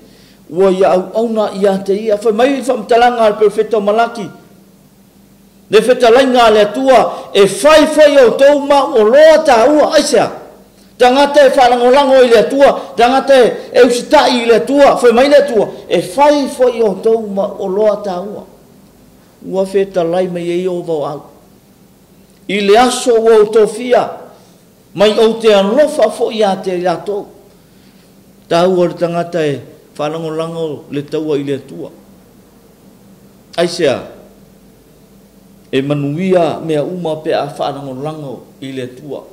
ua ia auauna ia te ia. Fai mai le faamatalaga a le perofeta o Malaki, le fetalaiga a le Atua, e fai foi outou mau oloa taua. Aisea, tagata e faalagolago i le Atua, tagata e usitai i le Atua, fai mai le Atua, e fai foi outou mau oloa taua, ua fetalai mai ai Ieova o au. I le aso ua ou tofia, mai ou te alofa foi ia te latou. Taua o le tagata e faalagolago le taua i le Atua. Aisea, e manuia mea uma pe a faalagolago i le Atua.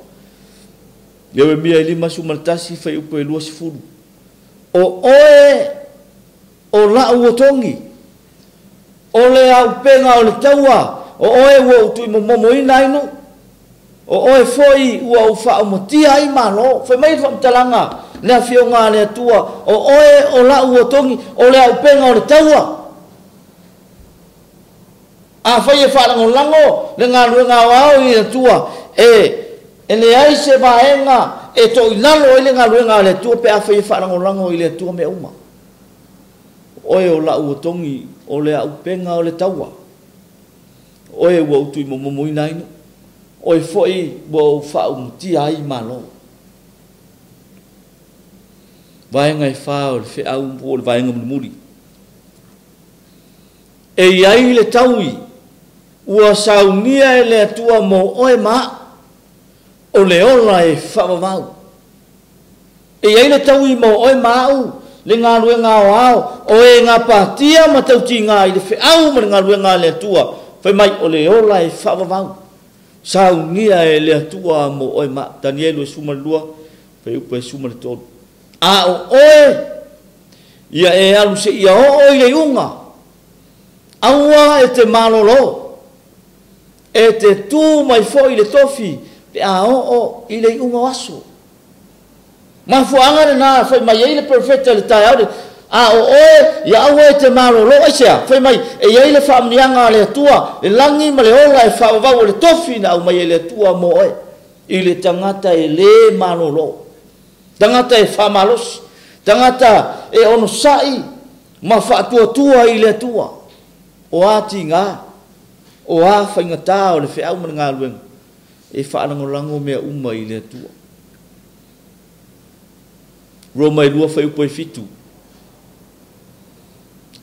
Ieremia 51 fuaiupu e 20. O oe o lau otogi, o le aupega o le taua, o oe ua ou tuimomomoina ai nuu, o oe foi ua ou faaumatia ai malo. Fai mai le faamatalaga le afioga a le Atua, o oe o lau otogi, o le aupega o le taua. A fai e faalagolago le galuega aoao i le Atua, e leai se vaega e toilalo ai le galuega a le Atua pe a fai e faalagolago i le Atua mea uma. Oe o lau otogi, o le aupega o le taua, oe ua ou tuimomomoina ai nuu, oe foi ua ou faaumatia ai malo. Vaega e 4 o le feau po o le vaega mulimuli. E i ai le taui ua saunia e le Atua mo oe ma au, o le ola e faavavau. E i ai le taui mo oe ma au, le galuega aoao, o e gapatia ma tautiga i le feau ma le galuega a le Atua. Fai mai o le ola e faavavau, saunia e le Atua mo oe ma au. Danielu e 12, fuaiupu e 13. A o oe, ia e alu se ia oo i le iuga, aua e te malolo, e te tu mai foi le tofi, pe a oo i le iuga o aso. Mafuaaga lena fai mai ai le perofeta le taeao, a o oe, ia aua e te malolo. Aisea, fai mai, e i ai le faamuniaga a le Atua, le lagi ma le ola e faavavau o le tofi na aumai e le Atua mo oe, i le tagata e le malolo, tagata e faamalosi, tagata e onosai ma faatuatua i le Atua. O a tiga, o a faigata o le feau ma le galuega, e faalagolago mea uma i le Atua. Roma e 2 fuaiupu e 7.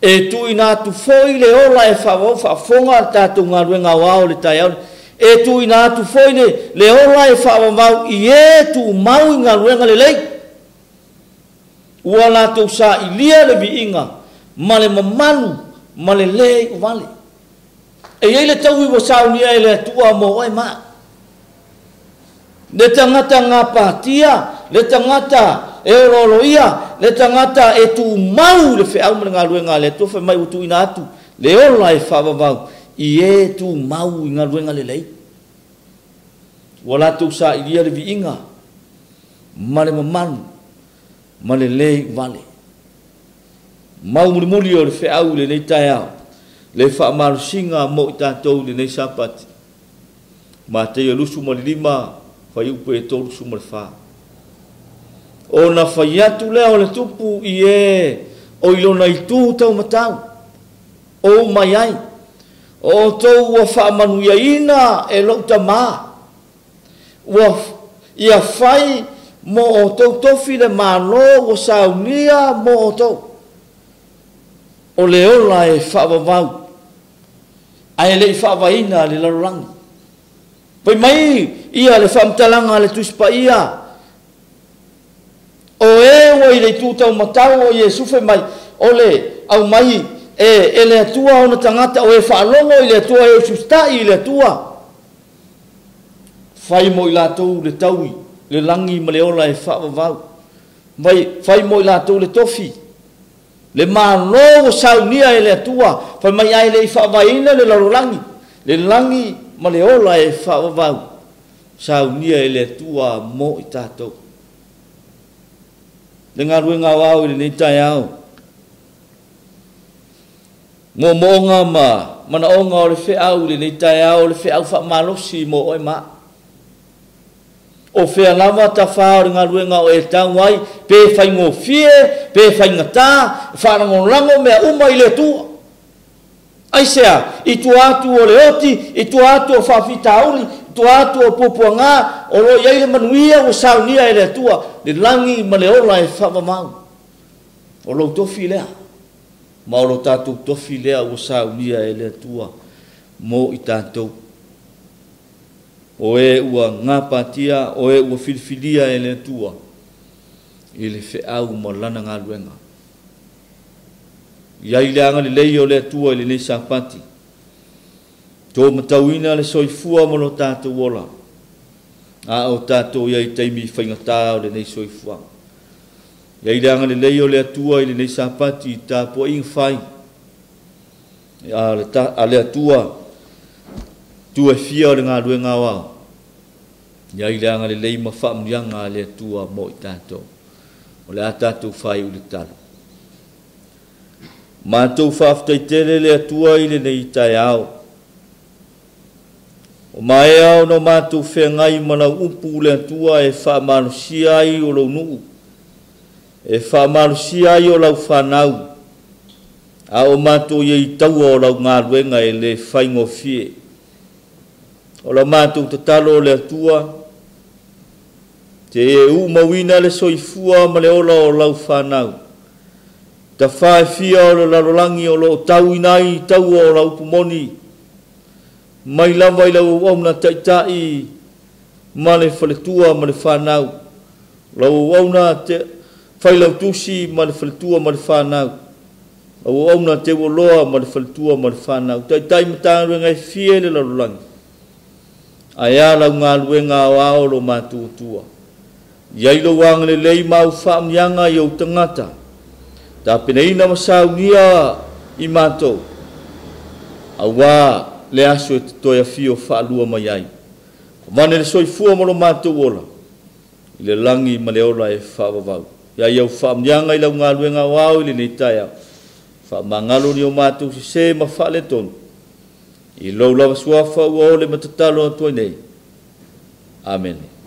E tuuina atu foi le ola e faavavau, faafofoga le tatou galuega aoao le taeao. E tuuina atu foi le ola e faavavau i e tumau i galuega lelei, ua latou sailia le viiga ma le mamalu ma le le iuvale. E i ai le taui ua saunia e le Atua mo oe ma au. Le tagata gapatia, le tagata e olooloia, Le tagata e tumau le feau ma le galuega a le Atua fai mai ua tuuina atu le ola e faavavau i e tumau i galuega lelei. Ua latou sailia le viiga ma le mamalu ma le lē iuvale. Mau mulimuli o le feau i lenei taeao, le faamalosiga mo i tatou i lenei Sapati. Mateio 25, fuaiupu e 34. Ona fai atu lea o le tupu i e o i lona itu taumatau, o mai ai, o outou ua faamanuiaina e lou tamā, ua ia fai mo outou tofi le Malo ua saunia mo outou. O le ola e faavavau, ae le i faavaina le lalolagi. Fai mai ia le faamatalaga a le Tusi Paia, o e ua i le itu taumatau o Iesu fai mai, o le aumai e le Atua ona tagata, o e faalogo i le Atua, e ususitai i le Atua. Fai mo i latou le taui, le lagi ma le ola e faavavau. Fai mo i latou le tofi, le Malo ua saunia e le Atua, fai mai ae le i faavaina le lalolagi, le lagi ma le ola e faavavau, saunia e le Atua mo i tatou. Le galuega aoao i lenei taeao, moomooga ma manaoga o le feau i lenei taeao, o le feau faamalosi mo oe ma. O fea lava tafā o le galuega o e tau ai, pe faigofie, pe faigatā, faalagolago mea uma i le Atua. Aisea, i tua atu o le oti, i tua atu o faafitauli, i tua atu o puapuagā, o lo o i ai le manuia ua saunia e le Atua, le lagi ma le ola e faavavau. O lou tofi lea, ma o lo tatou tofi lea ua saunia e le Atua mo i tatou. O e ua gapatia, o e ua filifilia e le Atua i le feau ma lana galuega. I ai le agalelei o le Atua i lenei Sapati, tō matauina le soifua ma lo tatou ola, a o tatou i ai taimi faigatā o lenei soifuaga. I ai le agalelei o le Atua i lenei Sapati i tapuaiga fai a le Atua tu e fia o le galuega aoao. I ai le agalelei ma faamanuiaga a le Atua mo i tatou. O le a tatou fai u le talo. Matou faafetaitele le Atua i lenei taeao. O maea ona matou feagai ma lau upu le Atua e faamalosia ai o lou nuu, e faamalosia ai o lau fanau, a o matou iai taua o lau galuega e le faigofie. O la matou tatalo o le Atua, te e umauina le soifua ma le ola o lau fanau. Tafā e fia o le lalolagi o loo tauina ai taua o lau upu moni, mai lava i lau auauna taitai ma le faletua ma le fanau. Lau auauna te failautusi ma le faletua ma le fanau. Lau auauna te uoloa ma le faletua ma le fanau. Taitai Matagaluega e fia le lalolagi. Ae a lau galuega aoao lo matou Atua. I ai lou agalelei ma au faamanuiaga i ou tagata. Tapenaina ma saunia i matou, auā le aso e te toe afio faalua mai ai. Avane le soifua ma lo matou ola, i le lagi ma le ola e faavavau. I ai au faamanuiaga i lau galuega aoao i lenei taeao. Faamagalo ni o matou sesē ma faaletonu. I lou lava suafa ua ole ma tatalo atu ai nei. Amene.